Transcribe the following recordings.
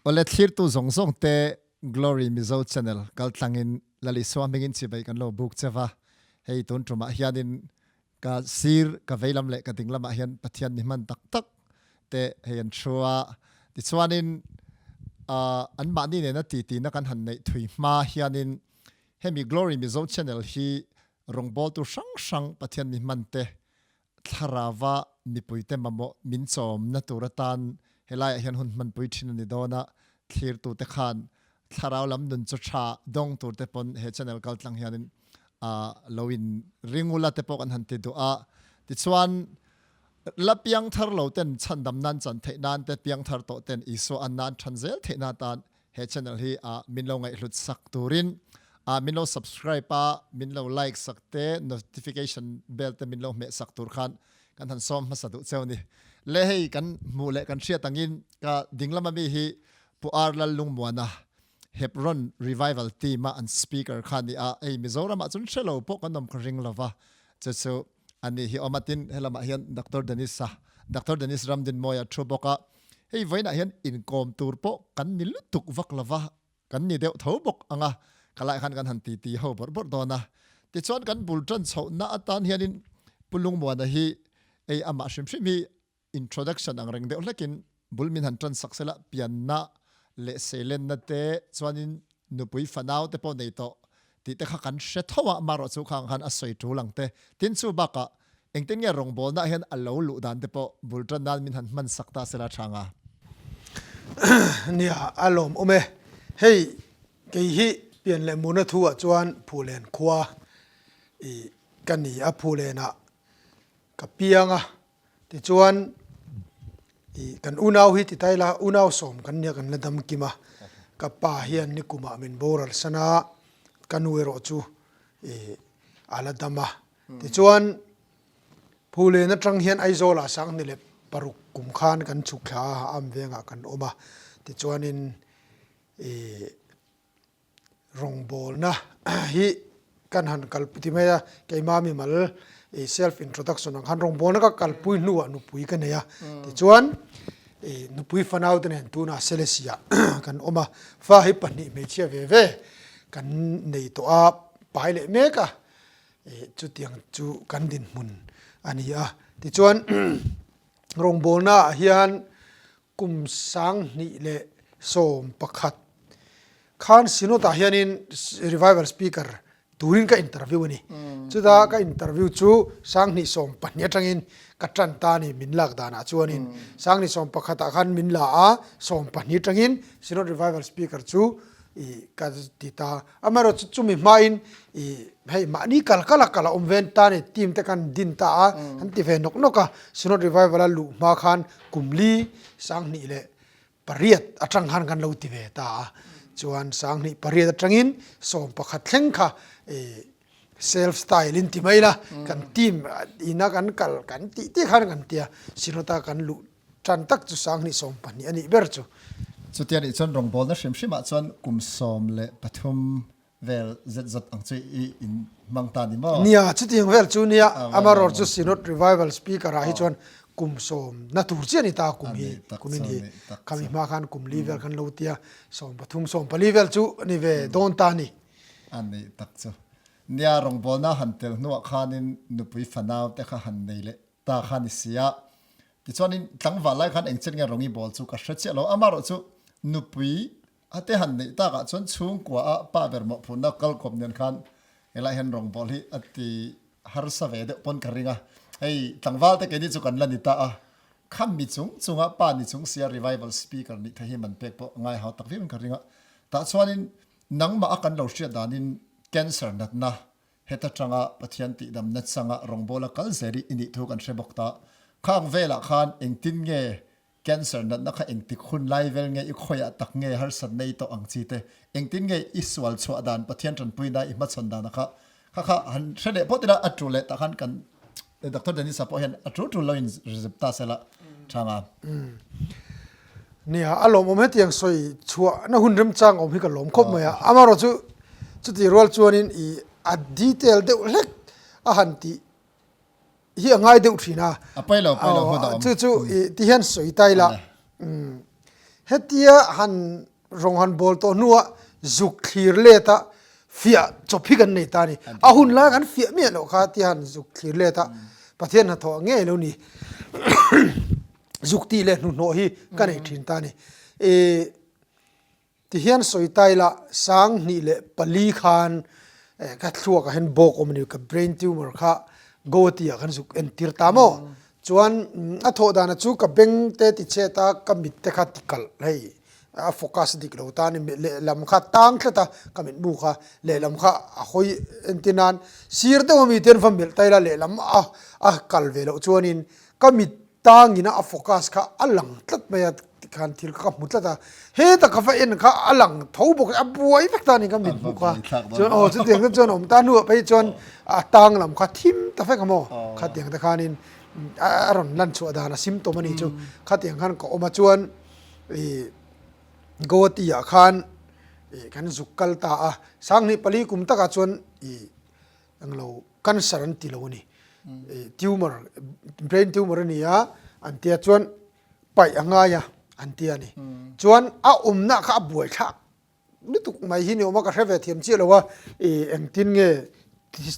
Awle thlirtu zawng zawng te Glory Mizo Channel kaltlangin Lalisua hmingin chibai kan lo buk cheva. Hei tun tumah hianin ka sir ka veilam leh ka dinglamah hian Pathian mi hman tak tak te hei an thu a. Tichuanin anmahni nena titi na kan han neih thui hma hianin hemi Glory Mizo Channel hi rawngbawltu hrang hrang Pathian mi hman te thlarauva mipuite mamawh min chawmna tur atan helaiah hian hun hmanpui thin a ni dawn a, thlirtute khan thlarau lam nun chu tha dawng turte pawn he channel kaltlang hianin lo in ringula te pawh kan han ti duh a. Tichuan, la piangthar lo ten chhandam nan chan theih nan te, piangthar tawh ten Isua an nan than zel theih na tan He channel hi min lo ngaihhlut sak turin min lo subscribe a, min lo like sak te, notification bell te min lo hmeh sak tur khan kan han sawm hmasa duh cheu ni. Le hei kan hmuh leh kan hriat angin ka dinglam ami hi Pu R Lallungmuana Hebron Revival Team a an speaker kha a ni a, hei Mizoram ah chuan hre lo pawh kan awm kha ring lova, chu chu ani hi awm a, tin helamah hian Doctor Dennis-a, Doctor Dennis Ramdinmawia thu bawk a, Hei vawiinah hian inkawm tur pawh kan ni lutuk vak lo va, kan ni deuh tho bawk ang a, ka laiah khan kan han titi ho bawrh bawrh dawn a. Tichuan kan bul tan chhohna atan hianin Pu Lungmuana hi ei amah hrim hrim hi introduction ang reng deuh hlekin bul min han tan sak sela, pianna leh seilenna te chuanin nupui fanau te pawh nei tawh tih te kha kan hre tho a, amaherawhchu khang khan a sawi tul ang te. Tin chu bakah Engtin nge rawngbawlna hian a lo luh dan te pawh bul tan nan min han hman sak ta sela tha nga? Nia, a lawm awm e. Hei, kei hi pian leh murna thu ah chuan Phulen khua i ka ni a, Phulen ah ka piang a, tichuan i kan unau hi ti ta ila, unau sawm kan nia kan la dam kim a, ka pa hian nikum ah min boral san a, ka nu erawh chu i a la dam a. Tichuan, Phulen atang hian Aizawlah Sanghni leh paruk kum khan kan chhuk thla a, Am vengah kan awm a. Tichuanin ih rawngbawlna hi kan han kalpui ti mai a, keimah mimal ih self introduction ang khan rawngbawlna ka kalpui hnuah nupui ka nei a. Tichuan, ih nupui fanau te nen tunah Selesih ah kan awm a, fa hi pahnih hmeichhia ve ve kan nei tawh a, pai leh mek a. Chutiang chu kan dinhmun a ni a. Tichuan rawngbawlna ah hian kum 2011 khan Synod ah hianin Revival Speaker turin ka interview a ni. Chuta ka interview chu 2012 atangin ka tan ta a ni min lak danah chuanin 2011 ah khan min la a, 12 atangin Synod Revival Speaker chu ka ti ta. Amaherawhchu chumi hmain ih hei mahni kal kal a kal a awm ve ta a ni, team te khan din ta a, an ti ve nawk nawk a, Synod Revival a luh hma khan kum li 2008 atang khan kan lo ti ve ta a, chuan 2008 atangin 11 thleng kha ih self style in ti mai la, kan team ina kan kal kan tih tih khan kan ti a, Synod a kan luh Tan tak chu 2012 a nih ber chu. Chutia nih chuan rawngbawlna hrim hrimah chuan kum 13 vel zet zawt ang chu i in hmang ta ni maw? Nia, chutiang vel chu nia, amaherawh chu Synod Revival Speaker ah hi chuan kum sawm na tur chiah a ni ta kum hi, kumin hi. Khami hma khan kum li vel khan lo tia, 13, 14 vel chu a ni ve dawn ta a ni. A nih tak chu. Nia, rawngbawlna han tel hnuah khanin nupui fanau te kha han nei leh ta kha ni si a. Tichuanin tlangval lai khan engchen nge Rongi ball chu ka hre chiah lo. Amaherawh chu nupui a te han neih takah chuan chhungkua a pa ber mawhphurhna kal kawp nen khan helai hian rawng ball hi a ti harsa ve deuh pawn ka ring a. Hei tlangval te keini chu kan la ni ta a. Kham mi chung chunga pa ni chung sia revival speaker nih theih hi man pek pawh ngai hau tak viau in ka ring a. Tah chuanin nangmah a kan lo hriat danin cancer natna Heta tanga Pathian tihdamna changa rawngbawla kal zel i nih thu kan hre bawk ta. Khang velah khan engtin nge cancer natna kha engtik hun lai vel nge i khawiah tak nge harsat nei tawh ang chi te, engtin nge i sual chhuah dan Pathian tanpuina i hmachhawn dana kha kha kha han hre leh phawt ila a tul leh tah khan kan Doctor Denisa pawh hian a tul tul lo in zep ta sela tha nga. Nia, a lawmawm hetiang sawi chhuahna hun remchang awm hi ka lawm khawp mai a. Amaherawhchu chuti rual chuanin i a detail deuh hlek a han tih hi a ngai deuh thin a. A pawi lo, pawi lo hun a awm. Chu chu i ti hian sawi ta ila. Hetia han rawng han bawl tawh hnuah zuk thlir let a fiah chawp hi kan nei ta a ni. A hun lai kan fiah miah loh kha tia han zuk thlir let a Pathian hnathawh ngei lo ni. Zuk tih leh hnuhnawh hi ka nei thin ta a ni. Tihian sawi ta ila 2004 khan ka thluakah hian bawk awm a ni, ka brain tumor kha Guwahati ah khan zuk entir ta maw? Chuan a thawh dana chu ka beng te ti chhet a, ka mit te kha ti kalh hei a focus dik lo ta a ni, lehlam kha tang tlat a ka mitmu kha lehlam kha a hawi entir nan sir deuh ami te an va melh ta ila lehlam a a kal ve loh chuanin ka mit Tangina a focus kha a lang tlat mai a tikhan thil kha ka hmu tlat a, heta ka va en kha a lang tho bawk a buai vek ta a ni ka mit hmuh kha chuan aw chutiang te chuan a awm ta hnuah phei chuan a tang lam kha thim ta vek a maw khatiang te khanin a rawn lan chhuah dan a symptom a nih chu khatiang khan ka awm a chuan ih Guwahati ah khan ih kan zuk kal ta a 2004 kum takah chuan ih Englo cancer an ti lo a ni. Tumor, brain tumor a ni a, an tia chuan paih a ngai a an tia a ni. Chuan a awmna kha a buai thlak lutuk mai hi ni awm a, ka hre ve thiam chiah lo a, engtin nge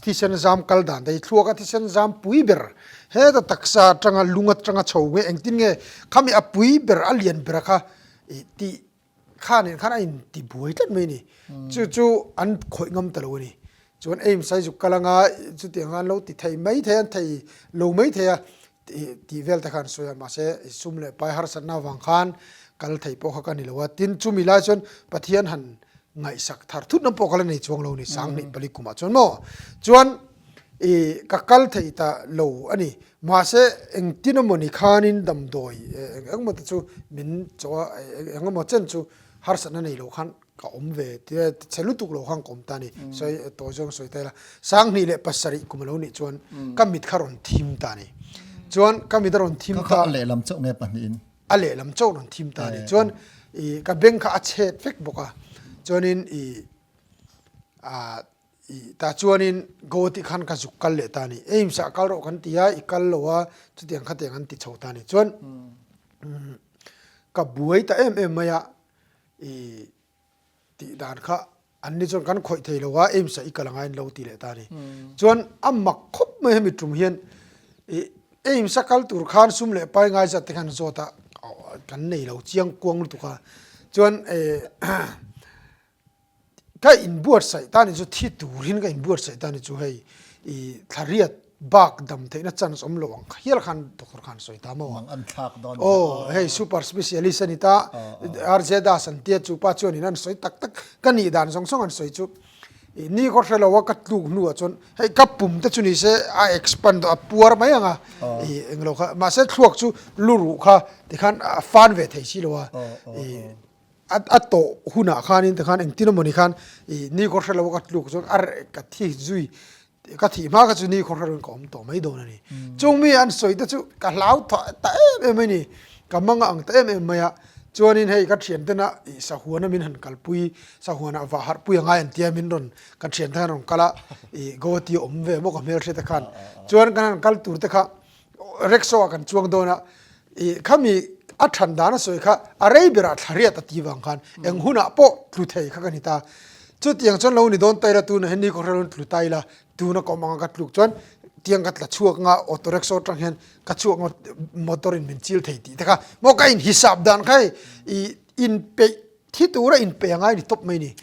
thisen zam kal dan te hi thluak a thisen zam pui ber heta taksa atanga lung atanga chho nge engtin nge khami a pui ber a lian ber kha tih Kha nen khan a inti buai tlat mai a ni. Chu chu an khawih ngam ta lo a ni. Chuan AIIMS a zuk kal anga chutiang an lo ti thei mai thei a, an thei lo mai thei a tih vel te kha an sawi a, mahse sum leh pai harsatna avang khan kal thei pawh kha ka ni lo a. Tin, chumi lai chuan Pathian han ngaihsak thar thut lam pawh ka la nei chuang lo a ni, 2004 kumah chuan maw. Chuan i ka kal thei ta lo a ni. Mahse engtin emawni khanin damdawi eng engemaw te chu min chaw a, eng emaw chen chu harsatna nei lo khan ka awm ve tia chhe lutuk lo khan ka awm ta a ni. Sawi tawi zawng sawi ta ila 2007 kum a lo nih chuan ka mit kha rawn thim ta a ni. Chuan ka mit a rawn thim ta. Ka kha a lehlam chauh nge pahnihin? A lehlam chauh rawn thim ta a ni. Chuan i ka beng kha a chhet vek bawk a, chuanin i ah I tah chuanin Guwahati khan ka zuk kal leh ta a ni. AIIMS ah kal rawh kan ti a, i kal lo a, chutiang khatiang an ti chho ta a ni. Chuan ka buai ta em em mai a, i tih dan kha an ni chuan kan khawih thei lo a, AIIMS ah i kal angai an lo ti leh ta a ni. Chuan a mak khawp mai hemi tum hian i AIIMS a kal tur khan sum leh pai ngai zat te khan zawt a, kan nei lo chiang kuang lutuk a. Chuan Ka inbuatsaih ta ni chu thi turin ka inbuatsaih ta ni chu hei i thlariat bak dam theihna chance awm lo ang hial khan doctor khan sawi ta maw? Mang an thlak dawn ni. Aw hei super specialist a ni ta RJ Das an tia chu pa chuanin an sawi tak tak ka nih dan zawng zawng an sawi chu i ni khaw hre lo a ka tluk hnuah chuan hei ka pum te chu ni se a expand a puar mai ang a i englo kha mahse thluak chu lu ruh kha tikhan a fan ve thei si lo a i A tawh hunah khanin tikhan engtin emawni khan ih ni khaw hrelo a ka tluk chuan a reh ka thi zui ka thih hma kha chu ni khaw hrelo in ka awm tawh mai dawn a ni. Chung mi an sawi te chu ka hlau tha ta em em a ni, ka mang a ang ta em em mai a. Chuanin hei ka thian tena ih sahuana min han kalpui sahuanah vah harh pui angai an tia min rawn ka thian te khan rawn kal a ih Guwahati a awm ve maw ka hmelhriat te khan chuan kan han kal tur te kha Rickshaw ah kan chuang dawn a, ih khami a than dan a sawi kha a rei berah thlariat a ti vang khan eng hunah pawh tlu thei kha ka ni ta. Chutiang chuan lo ni dawn ta ila tunah hian ni kawhhran rawn tlu ta ila tuna ka awm anga ka tluk chuan tiang ka tla chhuak nga auto rickshaw atang hian ka chhuak nga motor in min chil thei tih te kha maw ka inhisap dan kha hei ih inpeih Thi tura inpe angai ni tawp mai ni.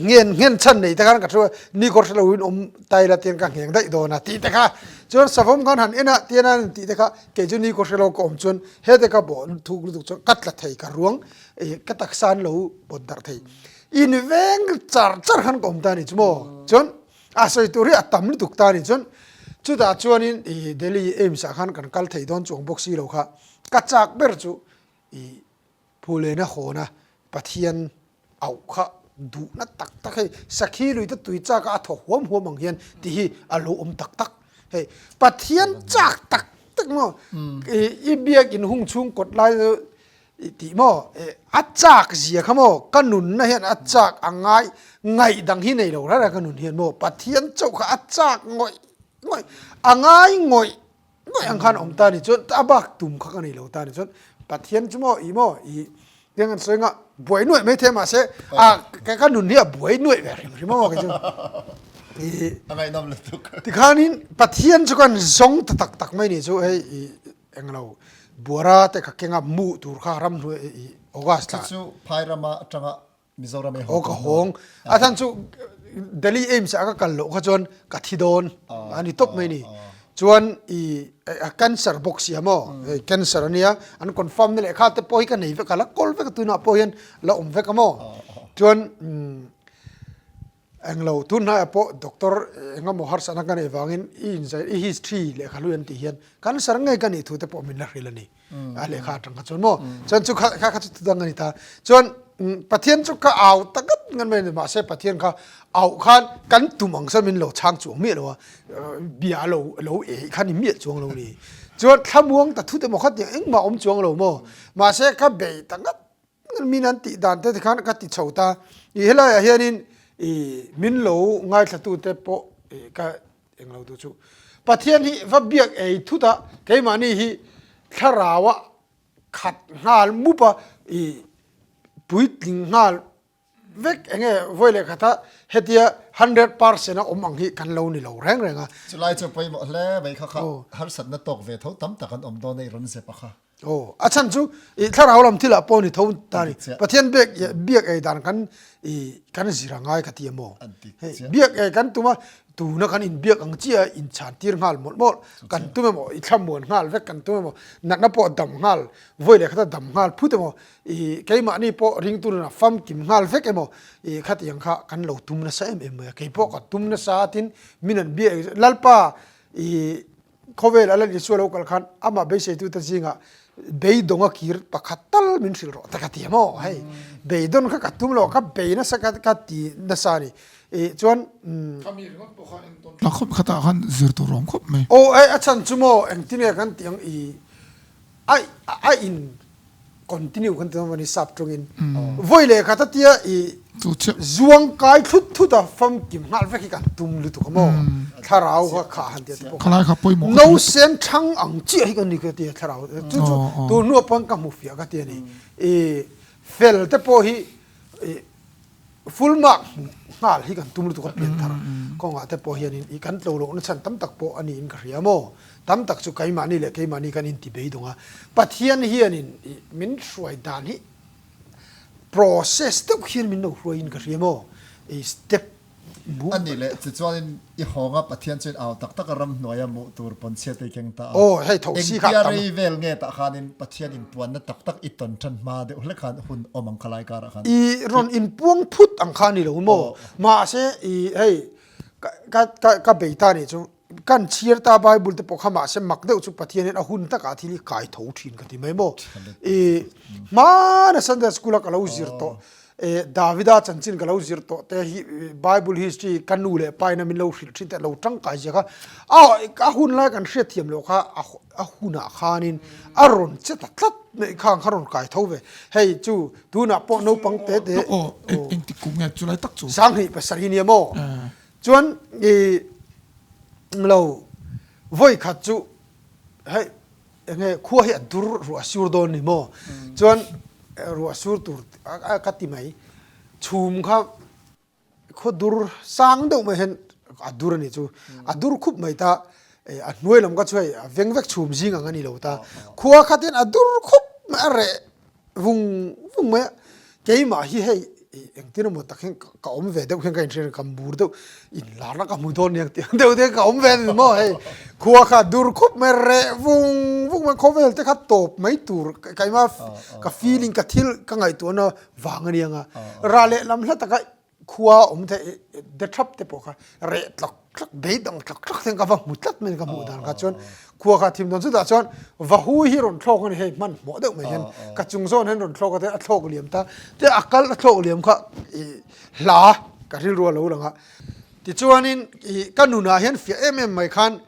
Nghen nghen chhan nei te khan ka thu a, ni kawr hre lo in awm tai la tian ka ngheng daih dawn a tih te kha. Chuan savawm khan han en a tian a tih te kha kei chu ni kawr hre lo ka awm chuan hete ka bawh thuk lutuk chuan ka tla thei ka ruang ka taksa an lo pawt darh thei. In veng char char khan ka awm ta a ni chu maw. Chuan a sawi tur hi a tam lutuk ta a ni chuan chutah chuanin i Delhi AIIMS ah khan kan kal thei dawn chuang bawk si lo kha ka chak ber chu i Phulena hawna Pathian auh kha duhna tak tak hei sakhi lui te tui chak a a thaw huam huam ang hian tih hi a lo awm tak tak. Hei Pathian chak tak tak maw i biakin hung chhung kawt lai chu i tih maw a chak zia kha maw ka nunna hian a chak a ngai ngaih dang hi nei lo rara ka nun hian maw Pathian chauh kha a chak ngawih ngawih a ngai ngawih Ngawih ang khan awm ta ni chuan a bak tum kha ka nei lo ta ni chuan Pathian chu maw i maw i. Tiang an sawi nga buai nuaih mai thei mahse a ka nun hi a buai nuaih ve hrim hrim a maw kei chu. A ngaihnawm lutuk. Tikhanin Pathian chu kan zawng ta tak tak mai ni chu hei i englo buara te kha kenga mu tur kha ram hnuai i August thla. Chu chu phai rama atanga Mizoram e haw ka hawng. A than chu Delhi AIIMS ah ka kal loh kha chuan ka thi dawn a ni tawp mai ni. Chuan i a cancer bawk si a maw cancer a nia an confirm na lehkha te pawh hi ka nei vek a la kawl vek a tunah pawh hian la awm vek a maw. Chuan englo tun hnaiah pawh doctor engemaw harsatna ka neih vangin i inzai i history lehkha hlui an tih hian cancer ngei ka nih thu te pawh min la hrilh a ni. A lehkha atang kha chuan maw chuan chu kha kha chu tudang ani ta chuan Pathian chu ka au tak ngat ngat mai ani mahse Pathian kha au khan kan tum ang sawn min lo chhang chuang miah lo a bia lo lo ei kha ni miah chuang lo ni chuan thlamuang ta thut emaw kha tiang engmah awm chuang lo maw mahse ka bei tak ngat ngat min an tih dan te khan ka ti chho ta i helai ah hianin i min lo ngaithla tu te pawh ka Englo tu chu Pathian hi va biak ei thut a, keimahni hi thlarau a khat nghal mup a, i puitling nghal vek enge vawi leh khat a hetia 100% a awm ang hi kan lo ni lo reng reng a. Chulai chu pawimawh hle mai kha kha harsatna tawk ve tho tam tak an awm dawn a i rawn zep a kha. Aw, a chhan chu i thlarau lam thilah pawh ni tho ta ni. Pathian biak biak ei dan kan i kan zir a ngai ka ti a maw? Hei biak ei kan tum a, tuna kan inbiak ang chiah a inchhan tir nghal mawlh mawlh kan tum emaw, i thlamuan nghal vek kan tum emaw, natna pawh dam nghal, vawi leh khata dam nghal phut emaw, i keimahni pawh ringtu nunah famkim nghal vek emaw, i khatiang kha kan lo tum nasa em em mai a. Keipawh ka tum nasa tin min an biak ei Lalpa i Khawvel a Lal Isua lo kal khan amah beiseitute zingah beidawnga kir pakhat tal min hrilh rawh ta ka ti a maw? Hei beidawn kha ka tum lo, ka bei nasa ka ka ti nasa a ni. Ih chuan umm. Khami ringawt pawh khan entawn tlak khawp khatah khan zir tur a awm khawp mai. Aw hei a chhan chu maw engtin nge kan tih ang i a a in continue kan ti dawn ni sap tawngin vawi leh khat a tia i zuang kai thut thut a famkim nghal vek hi kan tum lutuk a maw thlarau kha khah han tia te pawh no sen thang ang chiah hi kan ni ka tia thlarau chu chu tur hnuah pawn ka hmu fiah ka tia ni i fel te pawh hi i Full mark hmuh nghal hi kan tum lutuk a pian thar kawngah te pawh hianin i kan tlo lohna chhan tam tak pawh a niin ka hria maw? Tam tak chu keimahni leh keimahni kan inti beidawng a, Pathian hianin i min hruai dan hi process deuh hian min lo hruaiin ka hria maw? I step A nih leh tichuanin i hawnga Pathian chuan au tak taka ramhnuaia muh tur pawnchhia te i keng ta a. Aw, hei tho si kha tam. Engtia rei vel nge tah khanin Pathian inpuanna tak tak i tawn tan hma deuh hlek khan hun awm ang kha lai karah khan. I rawn inpuang phut ang kha a ni lo maw? Mahse i hei ka ka ka bei ta nih chu kan chhiar ta Bible te pawh kha mahse mak deuh chu Pathian hian a hun takah thil hi kai tho thin ka ti mai maw? I hmana Sunday school a ka lo zir tawh Davida chanchin ka lo zir tawh te hi Bible history ka nu leh pa ina min lo hrilh thin te lo tangkai zia kha a hun lai kan hriat thiam loh kha a hunah khanin a rawn che ta tlat mai kha ang kha rawn kai tho ve hei chu tunah pawh naupang te te engtik kum nge chulai tak chu 2007 nia maw chuan i lo vawi khat chu hei Enge khua hi a dur ruah sur dawn ni maw? Chuan ruah sur tur ka ti mai. Chhum kha khaw dur sang deuh mai hian a dur a ni chu. A dur khup mai ta a hnuai lam kha chu hei a veng vek chhum zing ang a ni lo ta. Khua khat hian a dur khup mai a reh vung vung mai a, keimah hi hei engtin emaw tak hian ka awm ve deuh hian ka inhria ka mur deuh inlarna ka hmu dawn aniang tih ang deuh te ka awm ve a ni maw hei khua kha dur khup mai reh vung vung mai khawvel te kha tawp mai tur keimah ka feeling ka thil ka ngaihtuahna vang aniang a rah leh lam hla taka Khua awm theih de thap te pawh kha reh tlak tlak beidang tlak tlak hian ka va hmu tlat mai ka hmuh dan kha chuan khua kha thim dawn chutah chuan vahu hi rawn thlawk a ni hei hmanhmawh deuh mai hian ka chung zawn hian rawn thlawk a te a thlawk liam ta te a kal a thlawk liam kha ih hla ka rilru a lo lang a tichuanin ih ka nunah hian fiah em em mai khan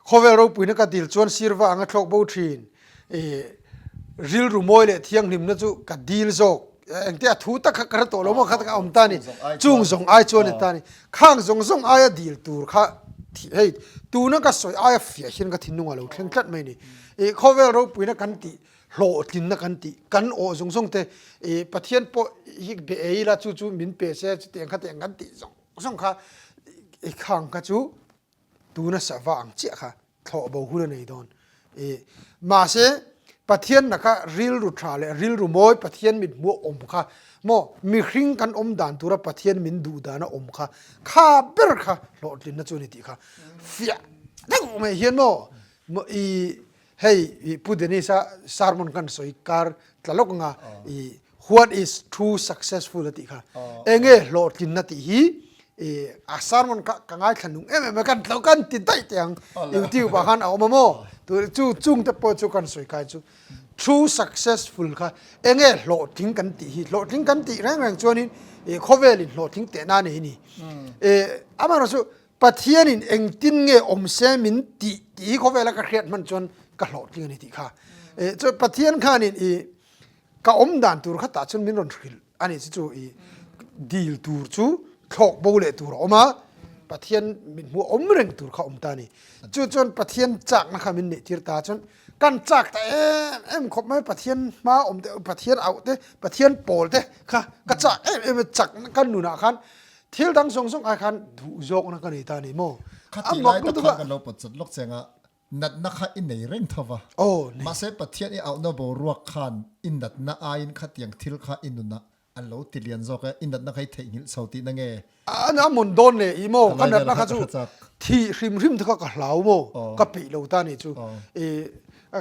Khawvel ropuina ka dil chuan sirva anga thlawk bo thin. I rilru mawi leh thianghlimna chu ka dil zawk. Engte a thu tak kha ka hre tawh lo maw kha ka awm ta ni. Chung zawng ai chuan ni ta ni. Khang zawng zawng aia dil tur kha hei tuna ka sawi aia fiah hian ka thinlung a lo thleng tlat mai ni. I khawvel ropuina kan tih. hlawhtlinna kan tih kan awh zawng zawng te i Pathian pawh hi be ei ila chu chu min pe se chutiang khatiang kan tih zawng zawng kha i khang kha chu tuna sava ang chiah kha thlawh bo hun a nei dawn. I mahse Pathian laka rilru tha leh rilru mawi Pathian mit hmuh awm kha maw mihring kan awm dan tura Pathian min duh dana awm kha kha ber kha hlawhtlinna chu a ni tih kha fiah deuh mai hian maw i hei i Pu Dennis-a sermon kan sawi kar tla lawk anga i what is true successful a tih kha enge hlawhtlinna tih hi i a sermon kha ka ngaithla nung em em a kan tlo kan ti daih teh ang youtube ah khan a awm a maw chu chung te pawh chu kan sawi kai chu true successful kha enge hlawhtling kan tih hi hlawhtling kan tih reng reng chuanin i khawvelin hlawhtling tehna a nei a ni i amaherawhchu Pathianin engtin nge awm se min tih tih hi khawvela ka hriat hman chuan ka hlawhtling a ni tih kha. Chuan Pathian khanin i ka awm dan tur kha tah chuan min rawn hrilh a ni chu chu i dil tur chu thlawk bo leh tur a awm a, Pathian min hmuh awm reng tur kha awm ta a ni. Chu chuan Pathian chakna kha min neih tir ta chuan kan chak ta em em khawp mai Pathian hma awm te Pathian auh te Pathian pawl te kha ka chak em em a chakna kan nunah khan Thil dang zawng zawng ai khan duh zawkna ka nei ta a ni maw? Kha tih lai tak khan kan lo pawt chat lawk cheng a, natna kha i nei reng tho va. Aw, nei. Mahse Pathian i auhna boruak khan i natna aiin khatiang thil kha i nunah an lo ti lian zawk e, i natna kha i theihnghilh chho tihna nge? A mawn dawn le i maw? Ka natna kha chu thih hrim hrim te kha ka hlau maw? Ka peih lo ta a ni chu. I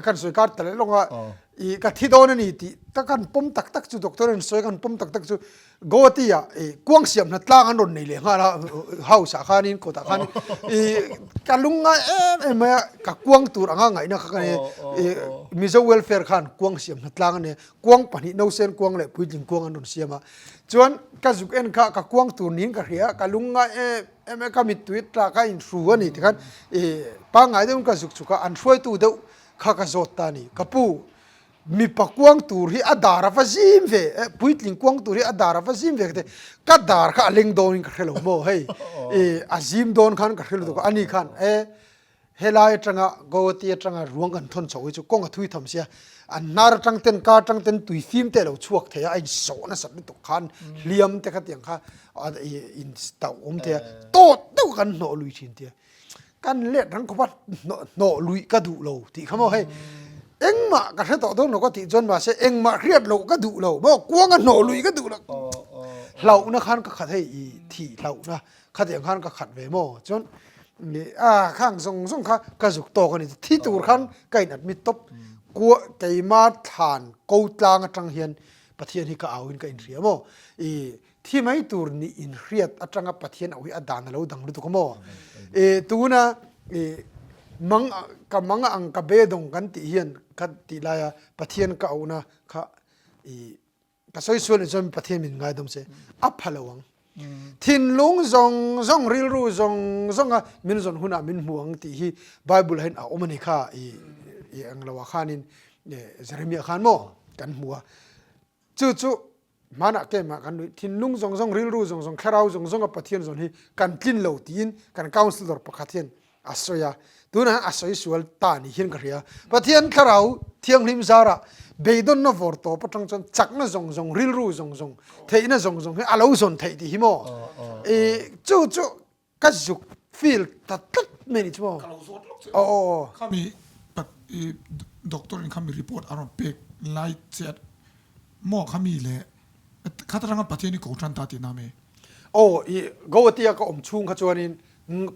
kan sawi kar ta leh lawng a, i ka thi dawn a ni tih ka kan pawm tak tak chu doctor in sawi kan pawm tak tak chu Guwahati ah i kuang siam hna tlang an rawn nei leh nghal a house ah khanin kawtah khanin i ka lung ngai em em mai a ka kuang tur anga ngaihna kha ka nei i Mizo welfare khan kuang siam hna tlang a nia kuang pahnih nausen kuang leh puitling kuang an rawn siam a chuan ka zuk en kha ka kuang tur niin ka hria a ka lung ngai em em a ka mittui tla kha a inhru a ni tikhan i pangngai deuhin ka zuk chhuk a an hruaitu deuh kha ka zawt ta a ni ka pu Mipa kuang tur hi a dar a va zim ve, eh puitling kuang tur hi a dar a va zim ve ka ti, ka dar kha a leng dawnin ka hre lo maw hei, ih a zim dawn khan ka hre lutuk a, ani khan eh helai atanga Guwahati atanga ruang kan thawn chho hi chu kawng a thui tham sia, an hnar atang ten kar atang ten tui fim te a lo chhuak thei a, a insawh nasat lutuk khan hliam te khatiang kha ih in tauh awm thei a, tawt deuh kan hnawh lui thin tia. Kan let rang khawp a, hnawh luih ka duh lo tih kha maw hei engmah ka hre tawh dawn lo ka tih chuan mahse engmah hriat loh ka duh lo maw kuanga hnawh luih ka duh lo hlauhna khan ka khat hei i thih hlauhna khatiang khan ka khat ve maw chuan a khang zawng zawng kha ka zuk tawk a ni thi tur khan ka in admit tawp kua keima thlan ko tlang atang hian Pathian hi ka au in ka inhria maw i Thi mai tur nih inhriat atanga Pathian auh hi a dan a lo dang lutuk a maw? I tuna i mang ka mang ang ka be dawng kan tih hian ka tih laia Pathian ka auhna kha i ka sawi sual nih chuan Pathian min ngaidawm se a pha lo ang. Thinlung zawng zawng rilru zawng zawnga min zawn hunah min hmu ang tih hi Bible ah hian a awm a ni kha i i englo ah khanin Jeremiah khan maw kan hmu a. Chu chu Hmanah keimah kan nuih thinlung zawng zawng, rilru zawng zawng, thlarau zawng zawnga Pathian zawn hi kan tlin lo tiin kan councillor pakhat hian a sawi a. Tunah hian a sawi sual ta ni hian ka hria. Pathian thlarau thianghlim zarah beidawnna vawr tawp atang chuan chakna zawng zawng, rilru zawng zawng, theihna zawng zawng hi a lo zawn theih tih hi maw? I chu chu Ka zuk feel ta tlat mai ni chu maw? Ka lo zawt lawk che. Aw aw aw. Khami pat i doctor in khami report a rawn pek lai che maw khami le khat atanga Pathian i ko tan ta tihna mi? Aw i Guwahati a ka awm chhung kha chuanin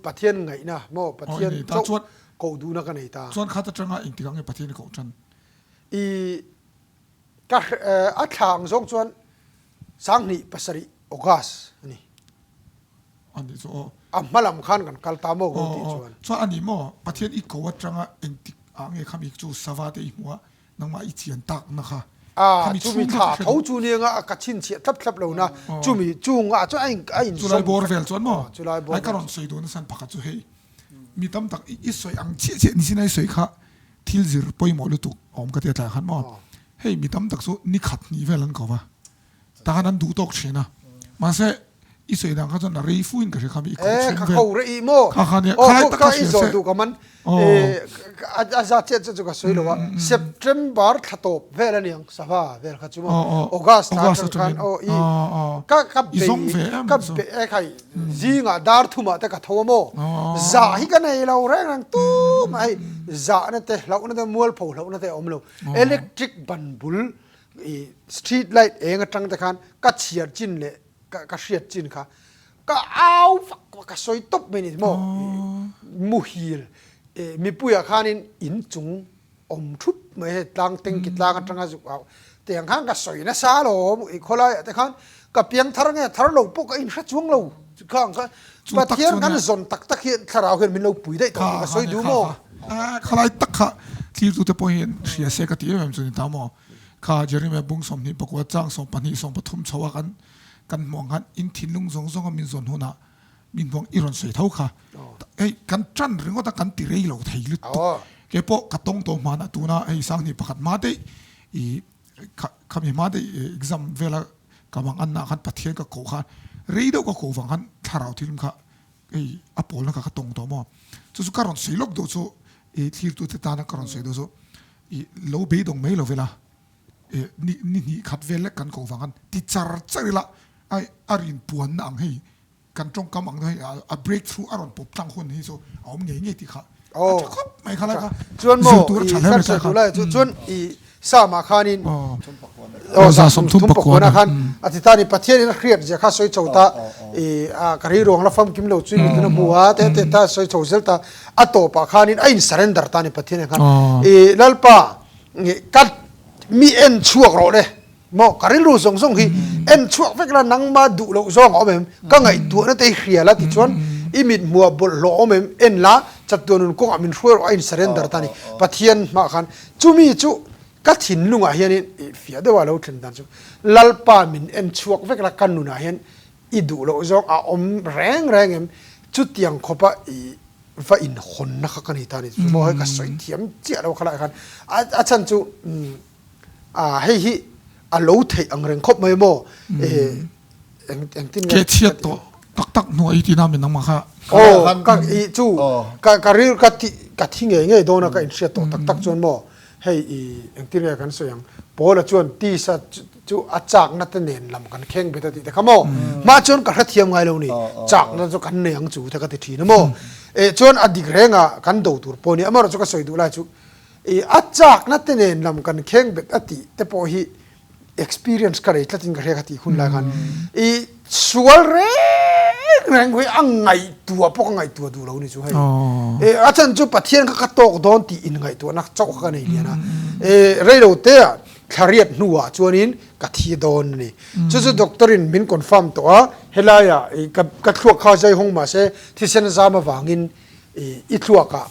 Pathian ngaihna maw Pathian chauh koh duhna ka nei ta. Chuan khat atanga engtik ah nge Pathian i koh tan? I ka a thla ang zawng chuan 2007 August a ni. A nih chu aw. A hma lam khan kan kal ta maw ko tih chuan. Chuan a ni maw Pathian i ko atanga engtik ah nge khami chu sava te i hmuh a nangmah i chian tak na kha. A chumi thla tho chu ni anga ka chhinchhiah thlap thlap lo na chumi chung ah chuan a in a in Chulai bawr vel chuan maw chulai bawr ai ka rawn sawi duh nasa pakhat chu hei mi tam tak i sawi ang chiah chiah ni sin a i sawi kha thil zir pawimawh lutuk a awm ka ti a tlai khan maw hei mi tam tak chu ni khat hnih vel an ko va. Tahan an duh tawk thin a. Mahse, I sawi dan kha chuan a rei fu in ka hria kha mi i ko Eh, chhung ka vel. ko rei maw? Kha kha nia, Aw, khalai ko tak ka kha i hria zawh se. duh ka man. Aw. Eh, a za chiah chu chu ka sawi lo a. September thla tawp vel a niang, sava vel kha chu maw? Aw, aw. August thla August atang khan, atangin. aw, i Aw, aw. ka ka I bei zawng ve em ka chu. be eh khai zingah dar thumah te ka tho a maw? Aw. Zah hi ka nei lo reng reng tumah hei zahna te hlauhna te mualpho hlauhna te a awm lo. Electric ban bul i street light eng atang te khan ka chhiar chin leh ka ka hriat chin kha ka au vak vak ka sawi tawp mai ni maw muhil mipuiah khanin inchung awm thup mai hei tlang tengki tlang atanga zuk au tiang khan ka sawi nasa alawm i khawlaiah te khan ka piang thar nge thar lo pawh ka inhre chuang lo khang kha Pathian kan zawn tak tak hian thlarau hian min lo pui daih tawh tih ka sawi duh maw? Khalai tak kha thiltute pawh hian hria se ka ti em em chu ni ta maw? Kha Jeremiah bung 29 chang 12 13 chho a kan kan hmuh ang khan in thinlung zawng zawng a min zawn hunah min hmuang i rawn sawi tho kha. Hei kan tan ringawt a kan ti rei lo thei lutuk. Kei pawh ka tawng tawh hmanah tuna hei sanghnih pakhat hma daih i khami hma daih exam vela ka mang anna khan Pathian ka koh khan rei deuh ka koh vang khan thlarau thilum kha hei a pawlna kha ka tawng tawh maw. Chu chu ka rawn sawi lawk duh chu i thlirtute tana ka rawn sawi duh chu i lo beidawng mai lo vela e ni ni hnih khat vel lek kan koh vang khan ti char char ila ai a rin puanna ang hei kan tawngkam ang hei a break through a rawn pawp tlang hun hi chu a awm ngei ngei tih kha a tha khawp mai kha lai kha chuan maw zir tur a i tha hle kan mai sawi kha duh lai chu chuan i Psalm ah khanin aw za 33 pakuana khan a ti ta ni Pathian in a hriat zia kha sawi chho ta i a ka rilruang la famkim lo chu mi tuna hmu a te te ta sawi chho zel ta a tawpah khanin a in surrender ta ni Pathian in khan i Lalpa ka mi en chhuak rawh le maw ka rilru zawng zawng hi en chhuak vek la nangma duh loh zawng a awm em ka ngaihtuahna te hi hria la tichuan i mit hmuah bawlhhlawh a awm em en la chatuan nun kawngah min hruai rawh a in surrender ta ni Pathian hmah khan chumi chu ka thinlungah hianin i fiah deuha lo thlen dan chu Lalpa min en chhuak vek la ka nunah hian i duh loh zawng a awm reng reng em chutiang khawpa i va inhawnna kha ka nei ta ni chu maw hei ka sawi thiam chiah lo khalai khan a chhan chu A hei hi a lo theih ang reng khawp mai maw? Eng engtin nge? Ke chhiat tawh tak tak hnuah i tina min nangmah kha. Aw ka i chu ka ka ril ka thi ka thi ngei ngei dawn a ka inhriat tawh tak tak chuan maw hei i engtin nge kan sawi ang Paula chuan tisa chu a chakna te nen lam kan kheng bet a tih te kha maw hma chuan ka hrethiam ngai lo ni chakna chu kan nei ang chu te ka ti thin a maw eh chuan a dik reng a kan do tur pawh ni amaherawhchu ka sawi duh lai chu I a chakna te nen lam kan kheng bet a tih te pawh hi experience ka rei tlatin ka hria ka tih hun lai khan i sual reng reng hi a ngaihtuah pawh ka ngaihtuah duh lo ni chu hei. E a chhan chu Pathian kha ka tawk dawn tih in ngaihtuahna chauh kha ka nei lian a. E reilo te ah thlariat hnuah chuanin ka thi dawn a ni. Chu chu doctor in min confirm tawh a, helai ah ka ka thluak kha zai hawng mahse thisen zam avangin i thluak ah